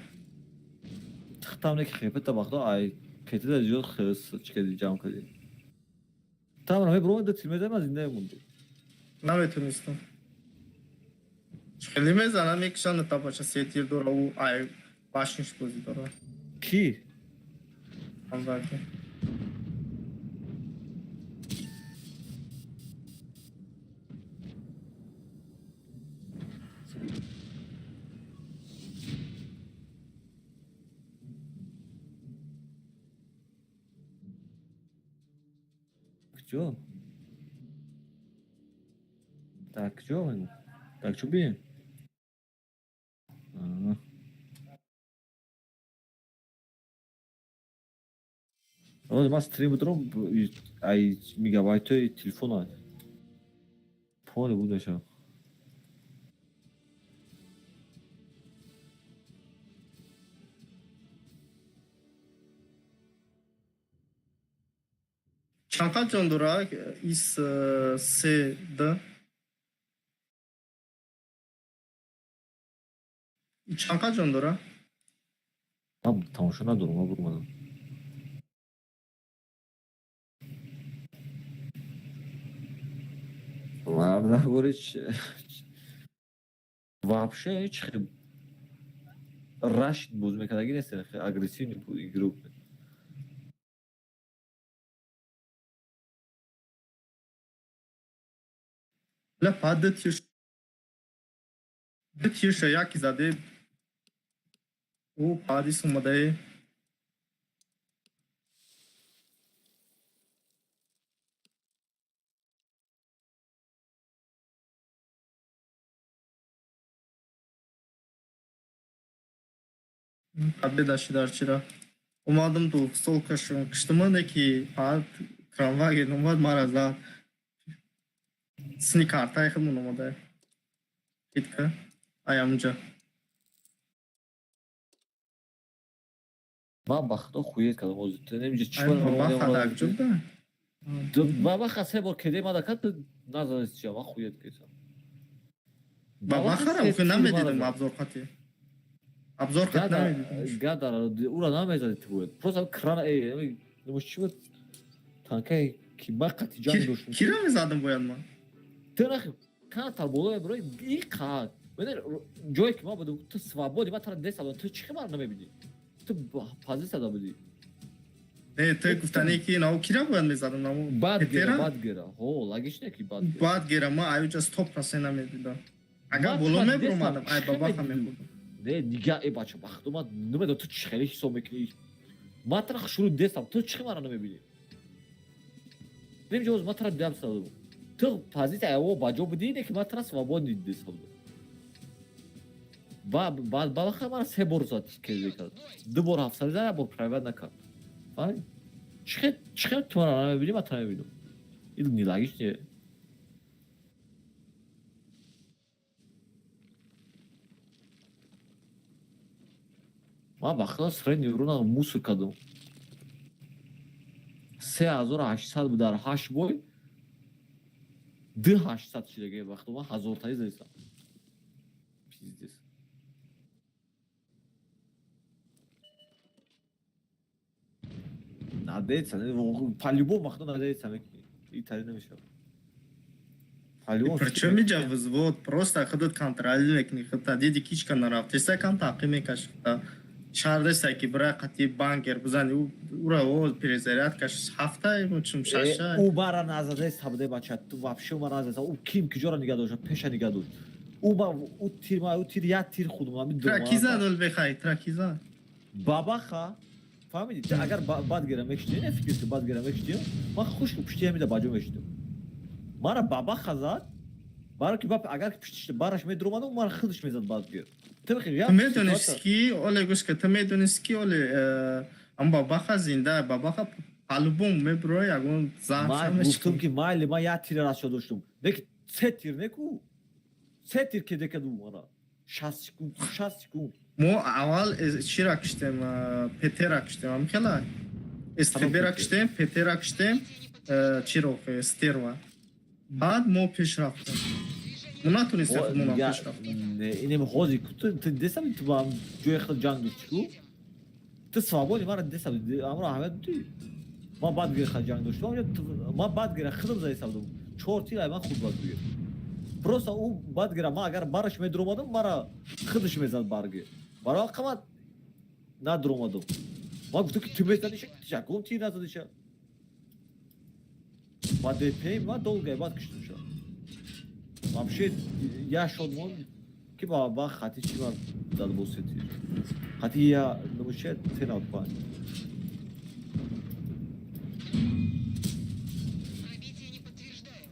Тахтам не хепета бахта ай кетида зиёд хес чикади ҷамъ кардӣ. Там раме бро да тилмеда ма зинда монди. Наметонистам. Хеле мезанам мекушанд та бача се тир дора ӯ ай башниш бозӣ дора. Ки? Амварки. Куҷо? Так куҷо? Так чӯ бием? Оз ман стрим будурам ай мегабайтҳои телефон ай. Поле буд мешавад. Чанд қад ҷон дора? Ис се д. Чанд ҷон дора? Ман тамошо надорам, ман бурмадам. Ман нагори вообще ҳеч хел рашид боз мекардаги нест, хел агрессивный игрок. Ла фақат ду тирша яки заде. Ӯ фақат омадае. Бедаши дар чира. Омадам ду стол кашум киштима, ки фақат кранваген омад, мара зад. Сини картаи худмон омада. Китка. Ай амҷа. Ман ба худо хует кардам ҳозир. Ту немиҷа чӣ Ай баба хадак ҷуда. Баба се бор кеде мада кард, ту назанисти чия, ман хует кардам. Баба хара охи намедидам обзор қати. Обзор қати намедидам. Гадар, ура намезади ту бояд. Просто крана намуш чӣ буд? Танкае ки ман қати ҷанг доштам. Кира мезадам бояд ман? Ту нахи кана боло меброи и қад. Медонӣ, ҷое ки ман будам, ту свободный, ман тара дестам, ту чӣ хел маро намебинӣ? Ту позиция будӣ. Не, ту гуфтане ки нав кира бояд мезадам наву. Бад гера, Петера? бад гера. Ҳо, логично ки бад гера. Бад гера ман аюҷа 100% намедидам. Агар Ман боло ту мебуромадам, дестам ай бабаха чӣ мехӯрдам. Не, дига э бача, ба худо ман намедонам ту чӣ хеле ҳисоб мекунӣ. Ман тара шурӯъ дестам, ту чӣ хел маро намебинӣ? Немиҷа ман тара дам задам. Ту позиция аво ба ҷо будӣ, не ки ман тара свободный дестам. Ба ба баха мара се бор зад кезе кард. Ду бор ҳафтсади зад, як бор пробивать накард. Фаҳмидӣ? Чӣ хел ту маро намебинӣ, ман тара мебинам. Ин нелогично. Ман ба худо средний урона мусор кардам. 3800 буд дар ҳашт бой. 2800 шидаги вақто ман ҳазортаи задистам. Пиздец. Надеяться, по-любому махно надеяться мекунӣ. И тари намешавад. По-любому. Причем иҷа взвод просто худат контроль мекунӣ, худта диди кичка нарафтеста, кам таъқиб мекаши худта. Шаҳр неста ки бира қати банкер бизани, ура о перезарядкаш ҳафта чум шаша. Ӯ мара назадаи сабде, бача, ту вообще мара назада. Ӯ ким киҷоро нигаҳ дошт, пеша нигаҳ дошт. Ӯ ба ӯ тир ма ӯ тир як тир худ ма Тракиза дол бехай, тракиза. Бабаха, фаҳмидӣ? Ту агар бад гира мекиштӣ, не фикр ки бад гира мекиштӣ, ман хушк пушти ҳамида баҷо мешидам. Мара бабаха зад, баро ки агар ки пуштиш бараш медуромадам, мара худаш мезад бад гир. Ту бихел Ту як медонисти ки оле, гӯш ка, ту медонисти ки оле ам бабаха зинда, бабаха по-любому меброи ягон Ман заҳр. гуфтам ки майли, ман як тира расчо доштум. Не ки се тир неку. Се тир кеде каду мара. 60 секунд, 60 секунд. Мо аввал чира киштем, петера киштем, ам хела СТБ-ра киштем, петера киштем, чиро стерва. Баъд мо пеш рафтем, мо натонистем худмонам пеш рафтем. Не, инем ҳозир ту десами, ту ба ҷои худ ҷанг дошти ку? Ту свободный, мара десами, амро аҳамият дидӣ? Ман бад гира ҷанг доштам, ман бад гира худам заиса будам. Чор тир ай ман худ бад гир. Просто ӯ бад гира, ман агар бараш медуромадам, мара худаш мезад барги. Барои қамат надуромадам. Ман гуфтам ки ту мезаниша, ягон тир назадиша. Ба ДП ман долго бад киштамша. Вообще я шод мон ки ба хати чи ман зад бо се тир. Хати я намуше 10 out 5. Пробитие не подтверждаю.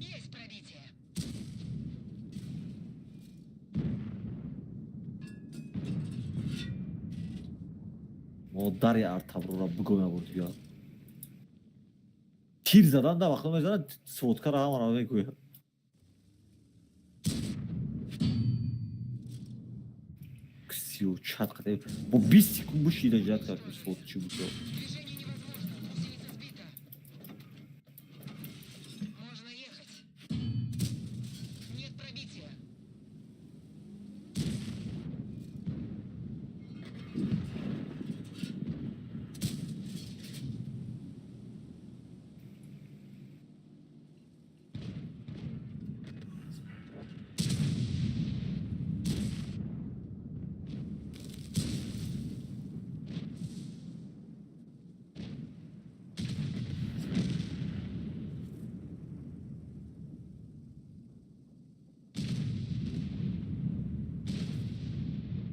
Есть пробитие. Модари артаброра бигӯям бо дигар. Тир задан да вақто мезанад, сводкаро ҳамаро мегӯяд. Сиёчат қаде бо 20 секунд бушида ҷат кард свод чӣ буд. Движение невозможно. Гусеница сбита. Можно ехать. Нет пробития.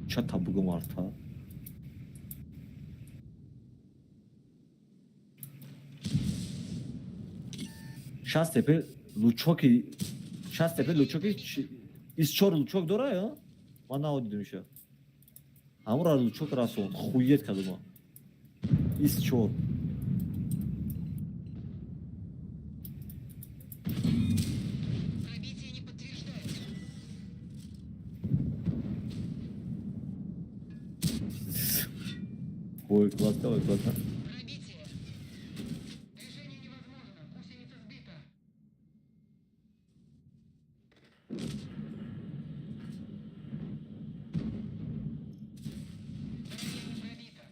Чата бугум арта. Шаст тепе лучоки, шаст тепе лучоки из чор лучок дора ё? Ман наодидим иша. Ҳамура лучок расон, хует кадума. Из чор. Пробитие не подтверждается. Ой, классно, ой, классно. Пробитие. Движение невозможно. Гусеница сбита. Броня не пробита.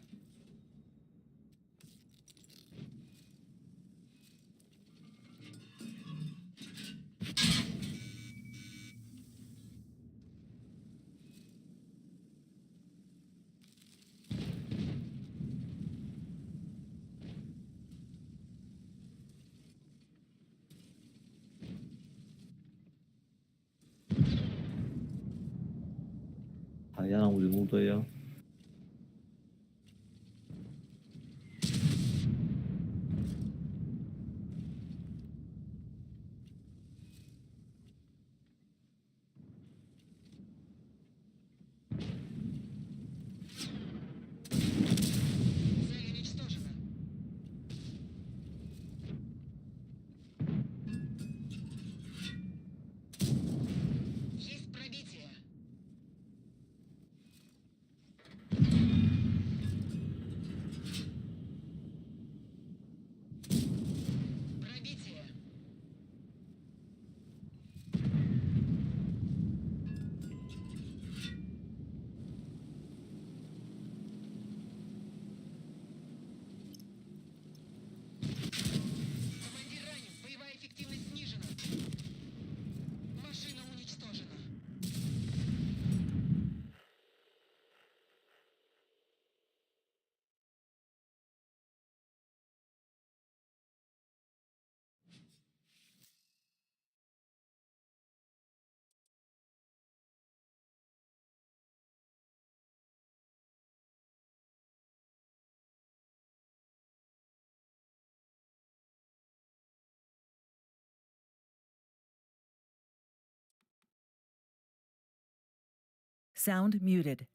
Ҳаян будем удая. Цель уничтожена. Есть пробитие. Пробитие. Командир ранен. Боевая эффективность снижена. Машина уничтожена. Sound muted.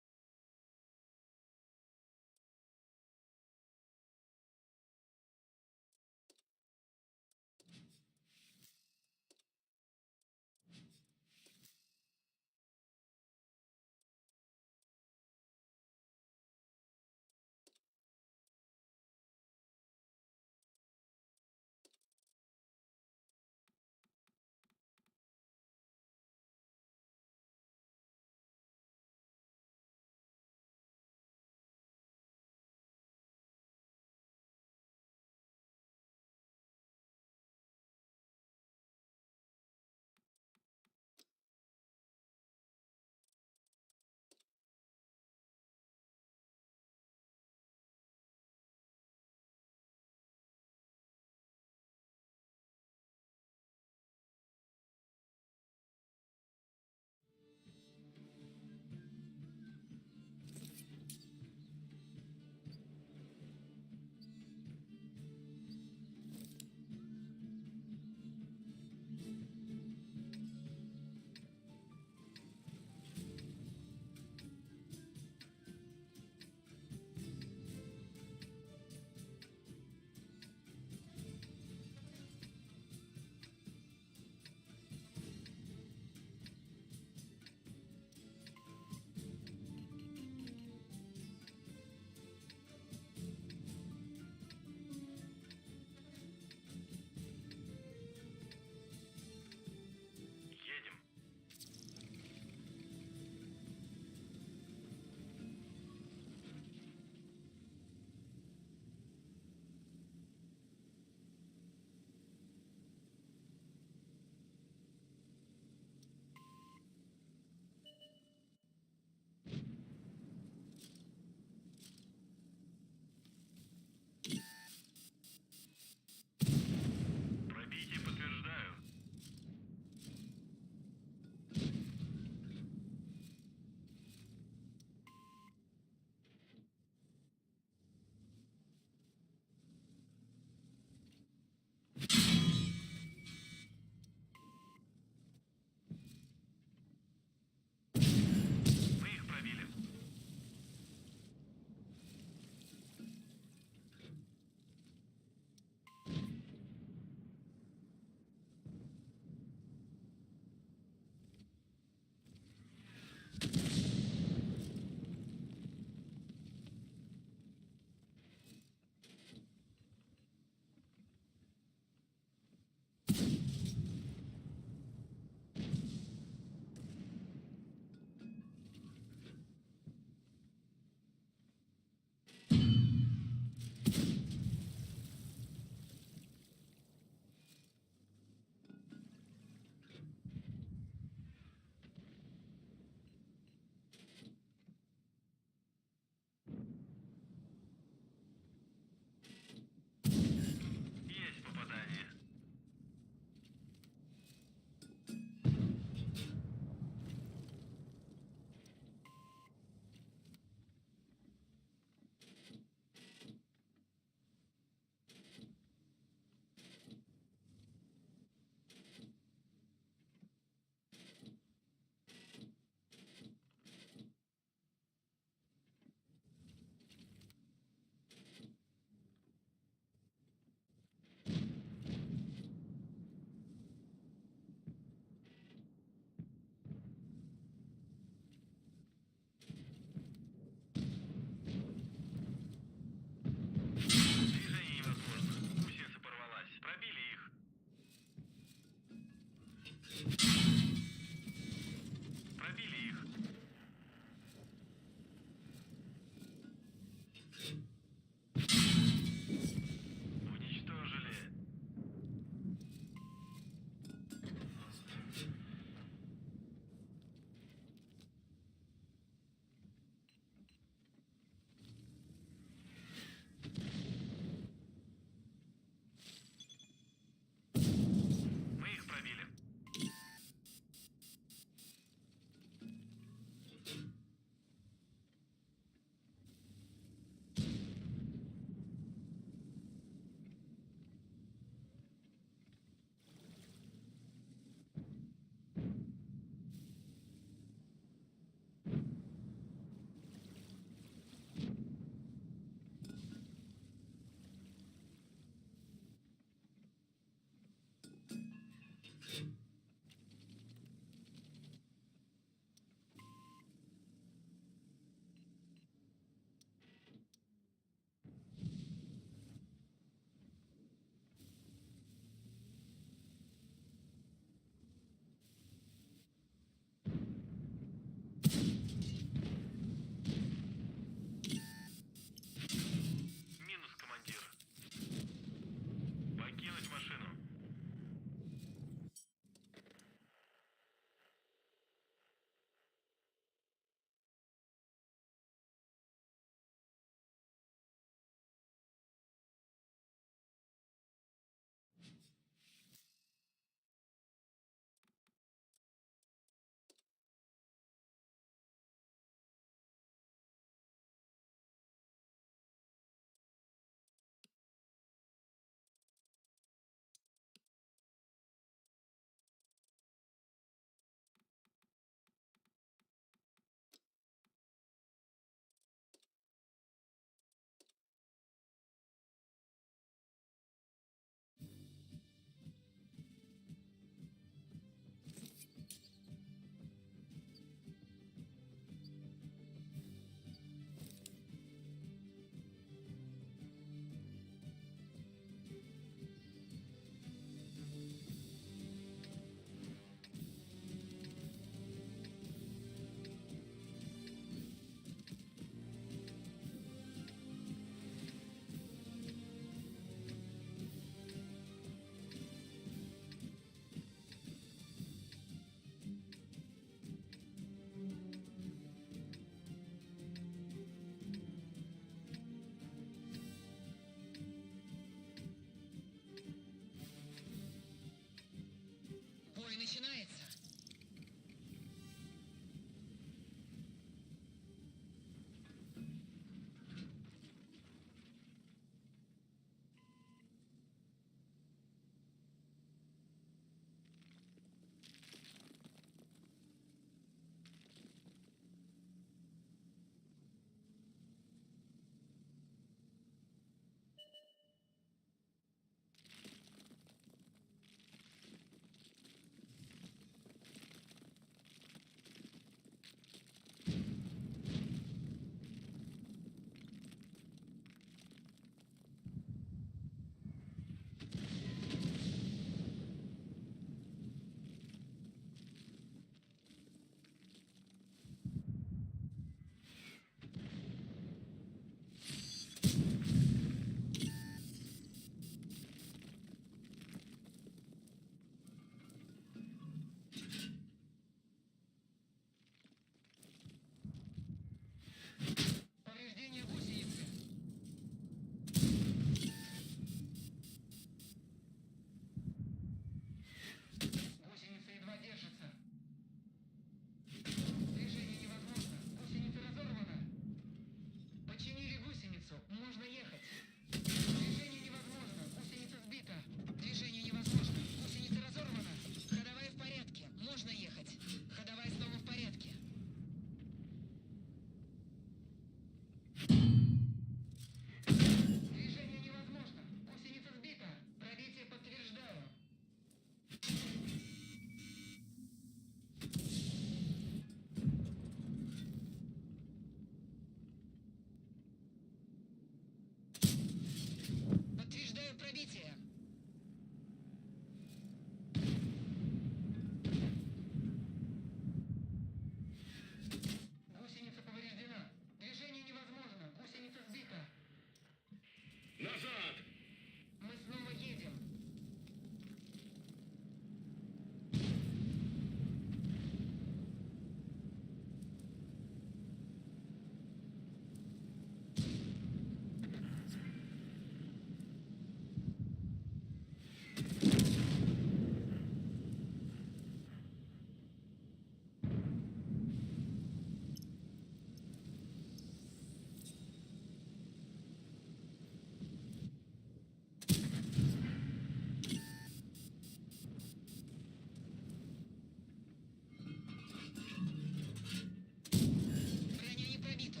Броня не пробита.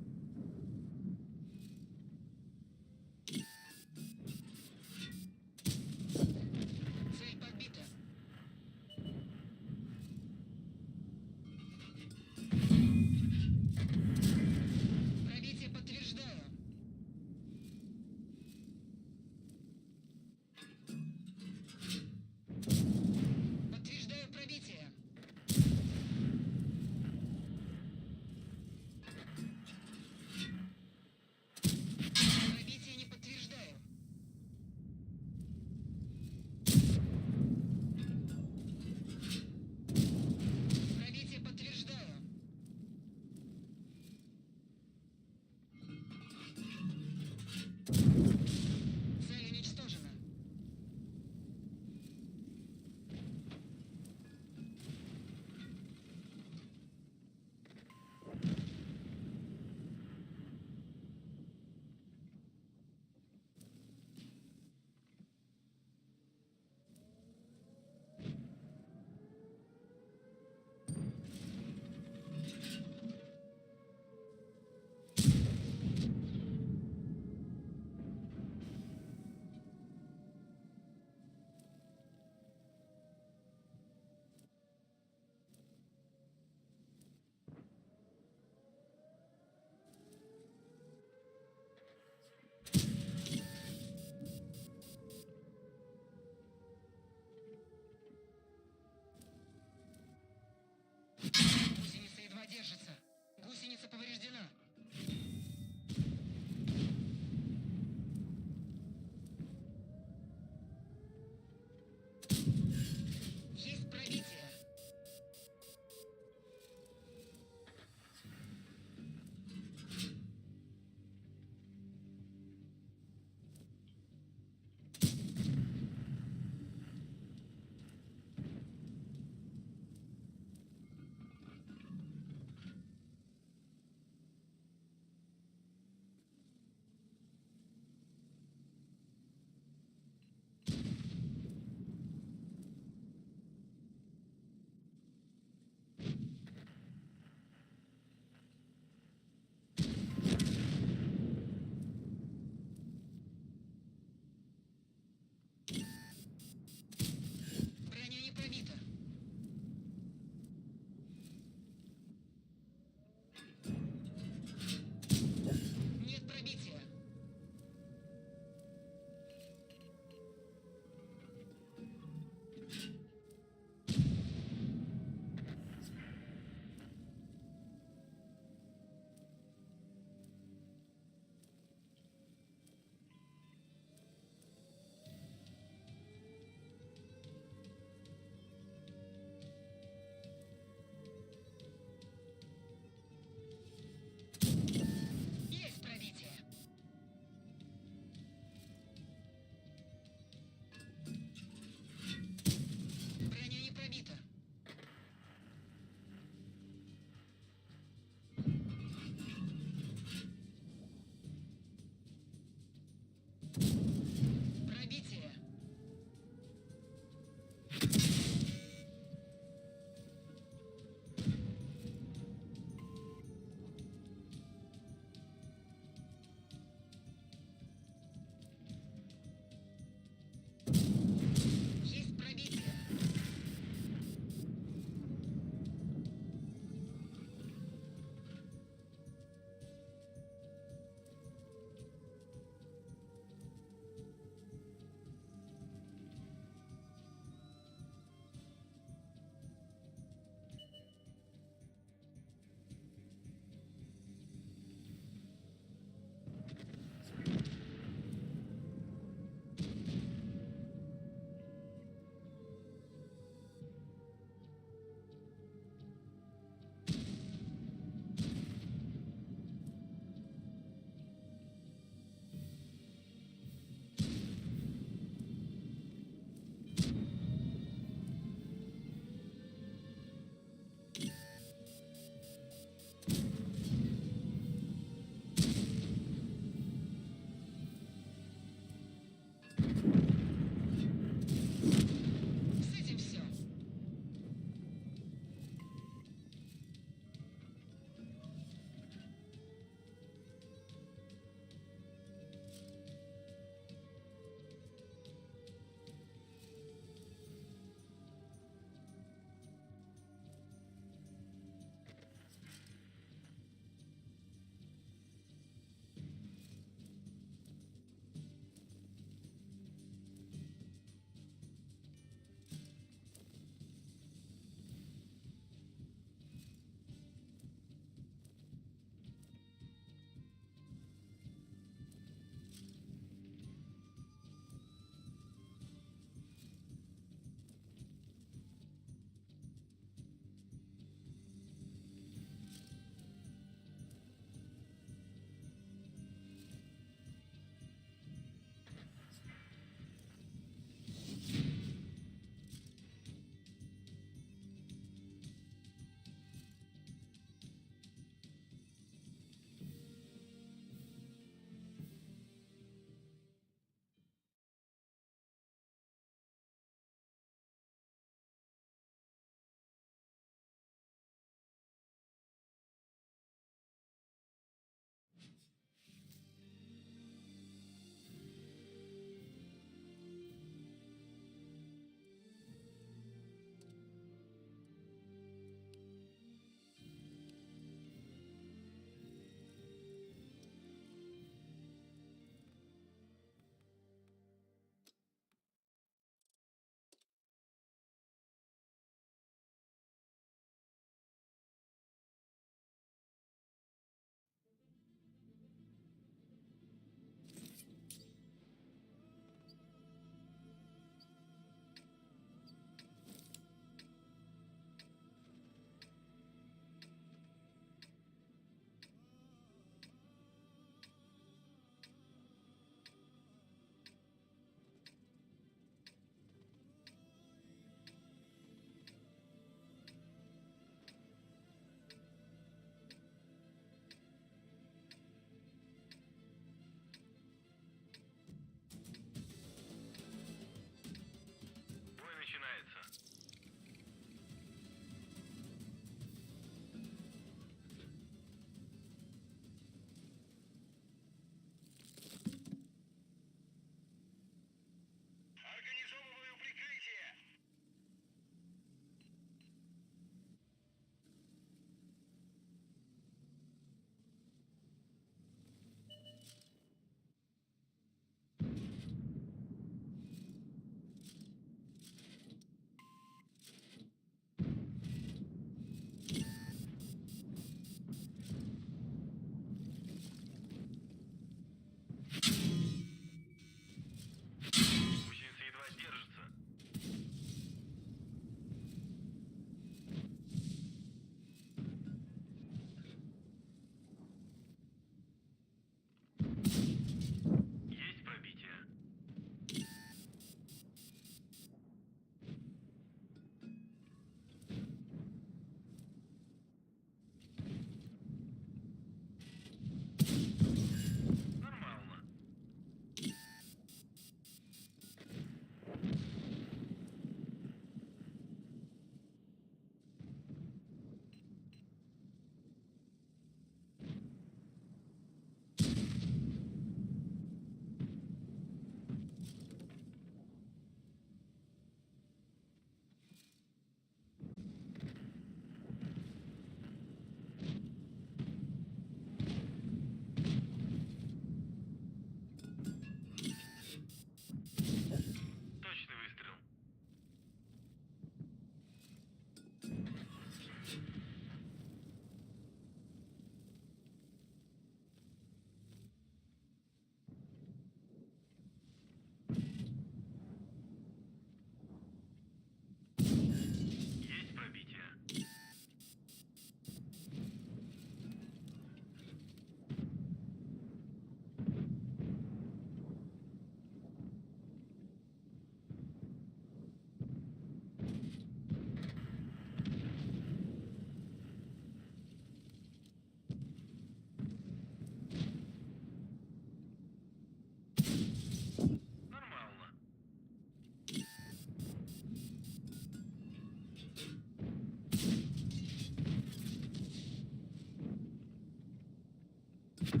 Мы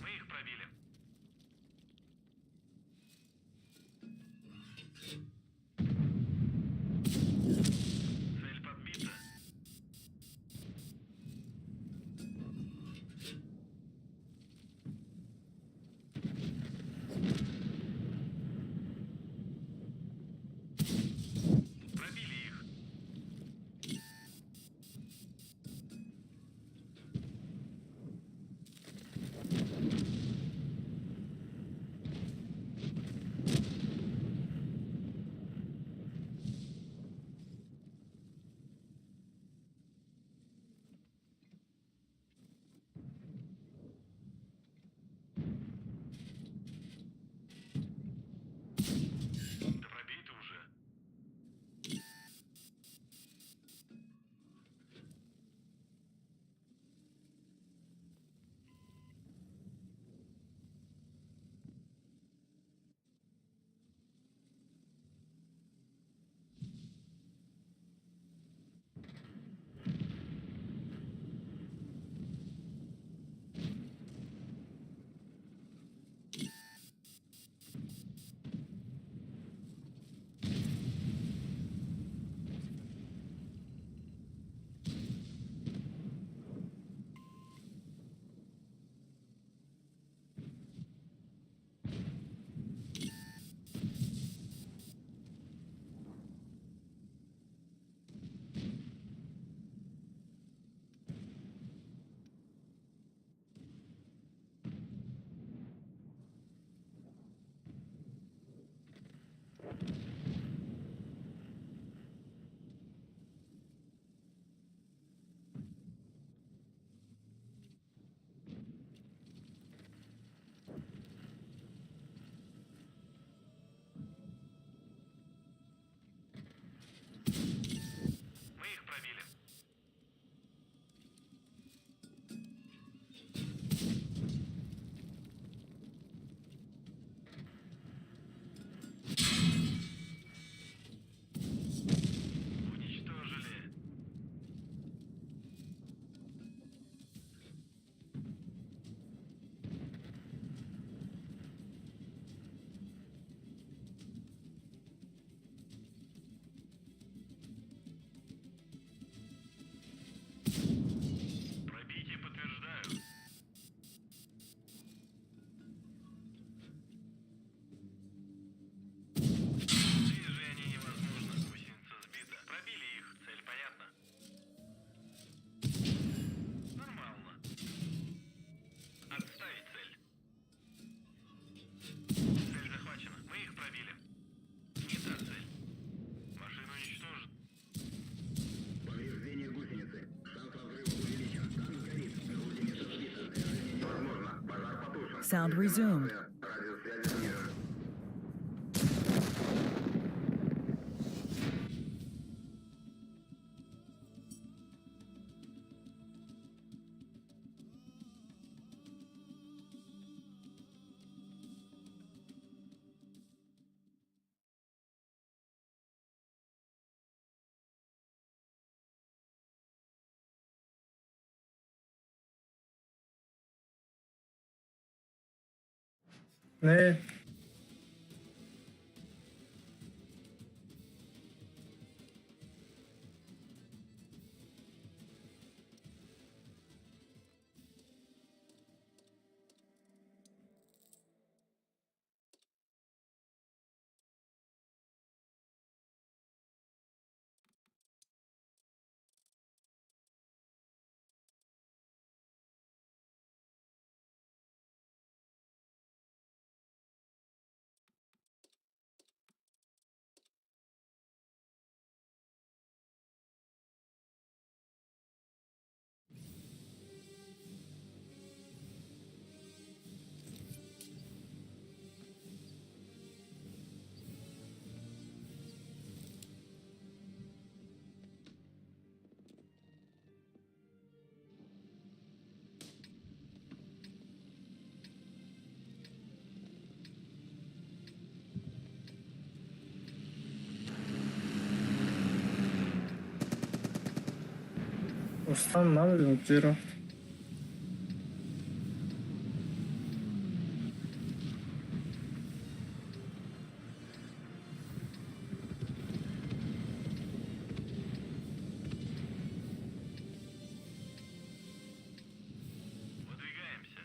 их пробили. Цель подбита. Пробили их. Да пробей ты уже. Мы их пробили. Уничтожили. Пробитие подтверждаю. Движение невозможно. Гусеница сбита. Пробили их. Цель понятна. Нормально. Отставить цель. Цель захвачена. Мы их пробили. Не та цель. Машина уничтожена. Повреждение гусеницы. Шанс разрыва увеличен. Танк горит. Гусеница сбита. Движение невозможно. Пожар потушен. Sound resumed. Радиус связи снижен. Не. Рустам намедонам куҷо рафт. Выдвигаемся.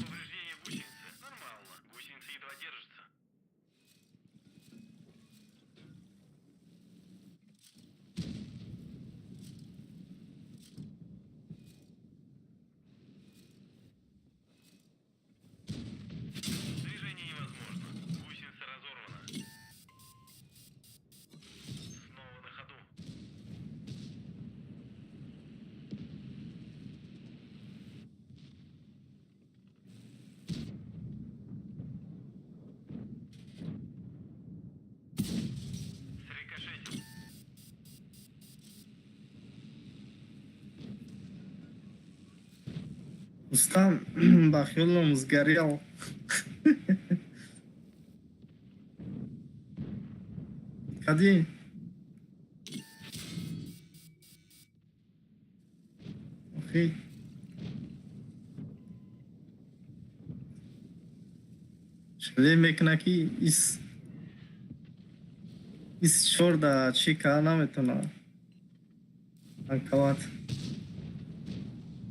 Повреждение гусеницы. Нормально. Гусеница едва держится. Движение невозможно. Гусеница разорвана. Снова на ходу. Срикошетил. Рустам ба хиёлам сгорел. Кади? Охи. Шале мекуна ки ис чорда чӣ кара наметона. Танковать.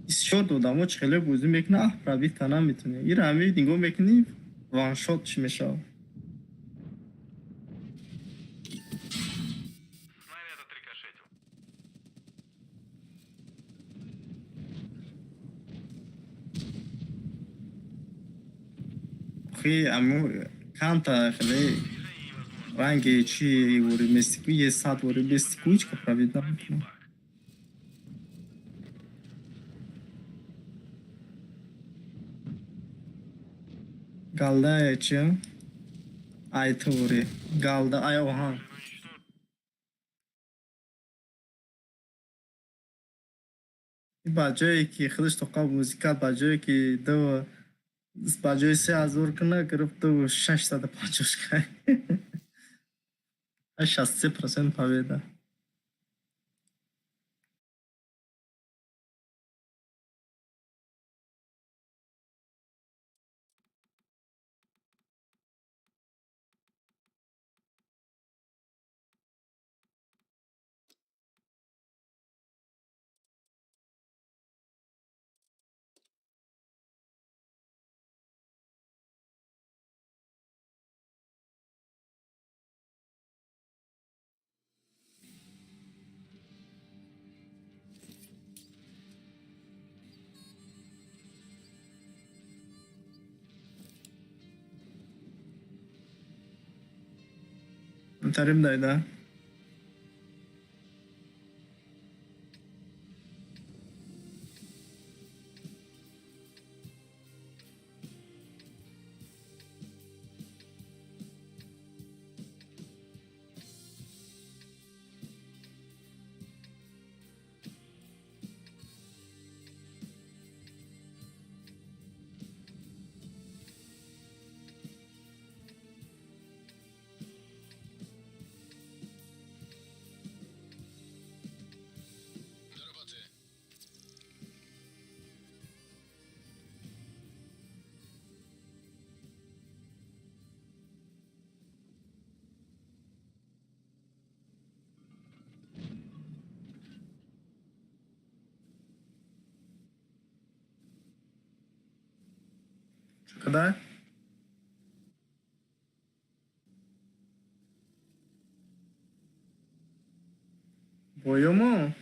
Ис чор одамо чӣ хеле бозӣ мекуна, аҳ пробить та наметонӣ. Ира ҳами нигоҳ мекунӣ, ваншот чӣ мешавад. Снаряд отрикошетил. Охи аму канта хеле Движение невозможно. ранги чӣ вори местику, е сад вори местику, ҳеч ка пробить наметонӣ. Бак. Галда чӣ? Ай ту вори. Галда ай оҳан. Машину уничтожили. Ба ҷое ки худаш тоқа музикал, ба ҷое ки ду ба ҷои 3000 куна, гирифт ду 650 кай. 63% победа. Тарим дай, да? Когда? Боёмо?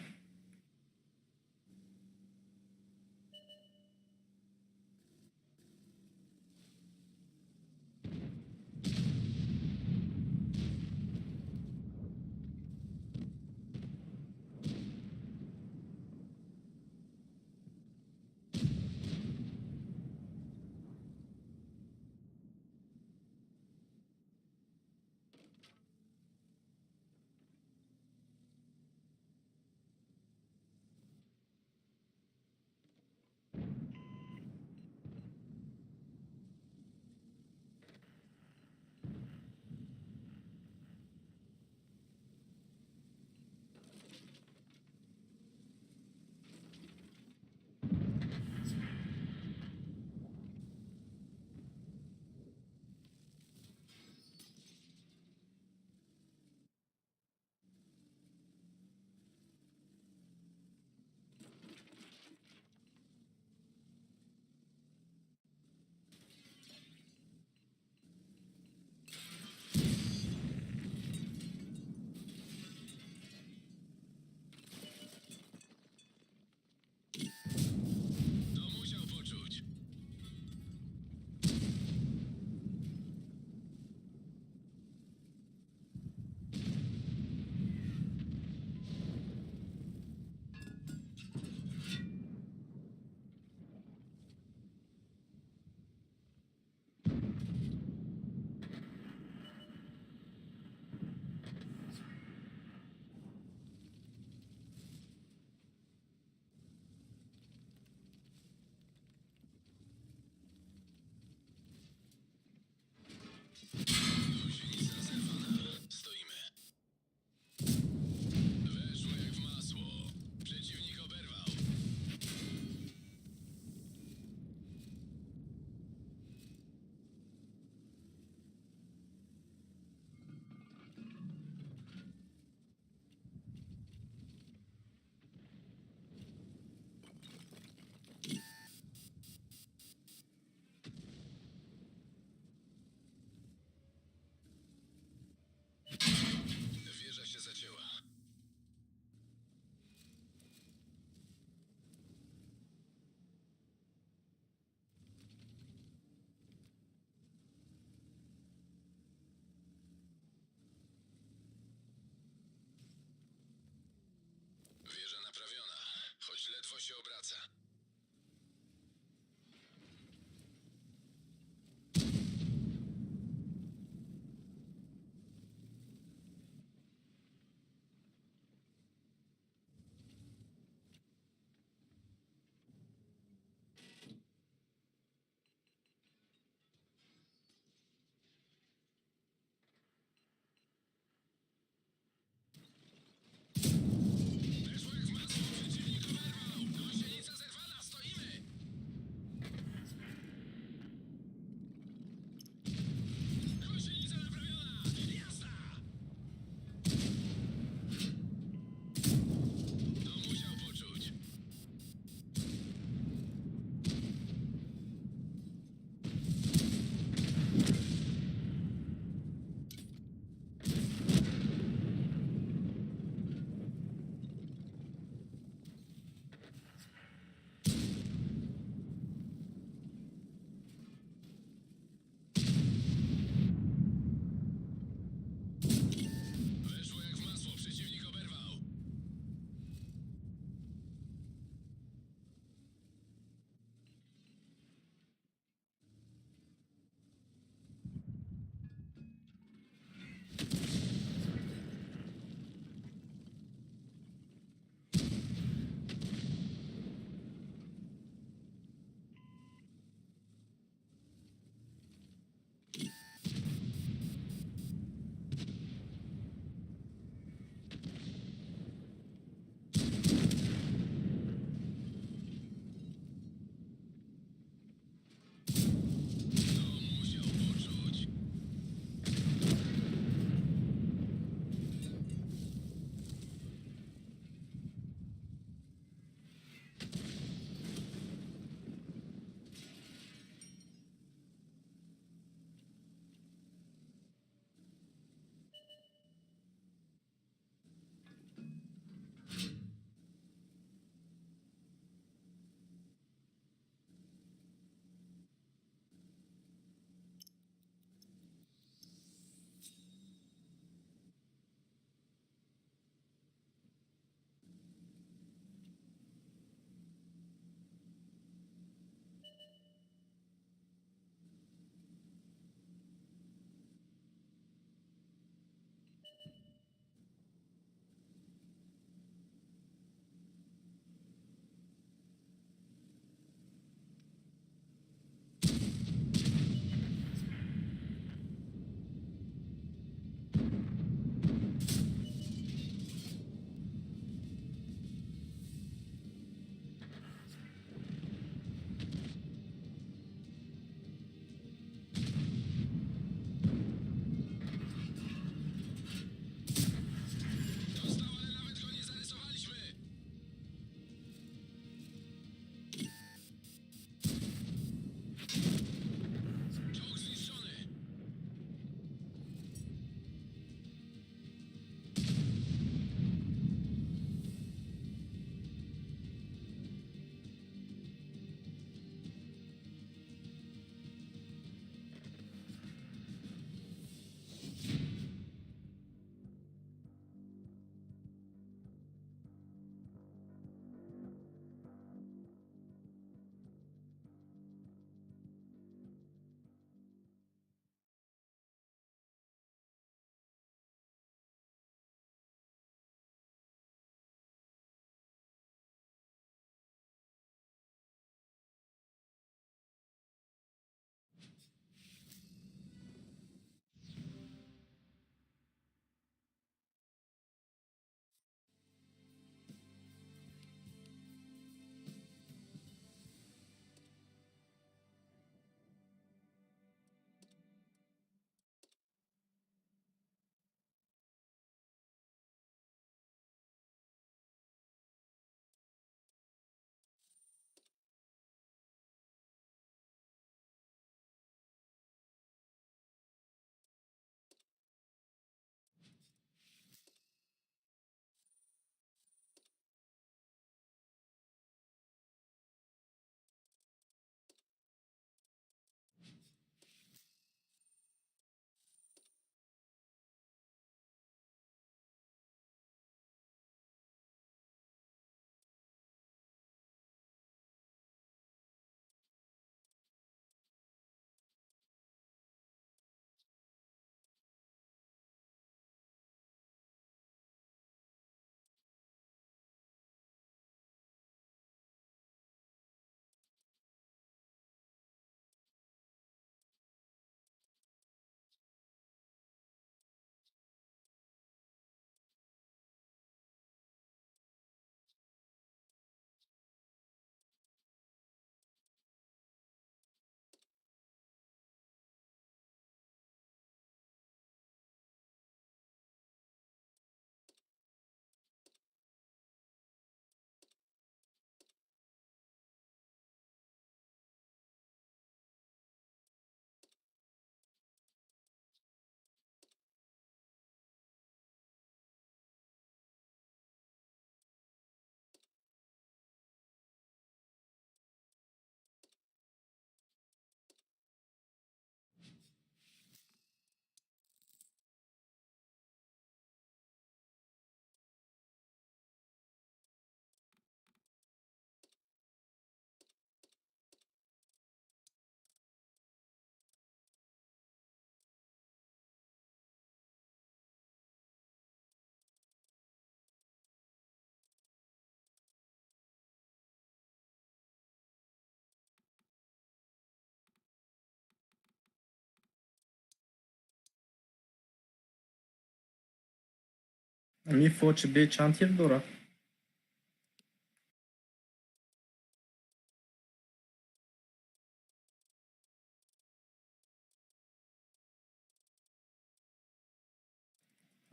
Ами фочи бе чанд тир дорад?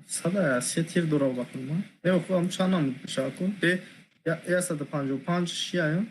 Сада се тир дорад ба худма. Не, худам чанд намуд мешавад ку? Бе 155 шияю.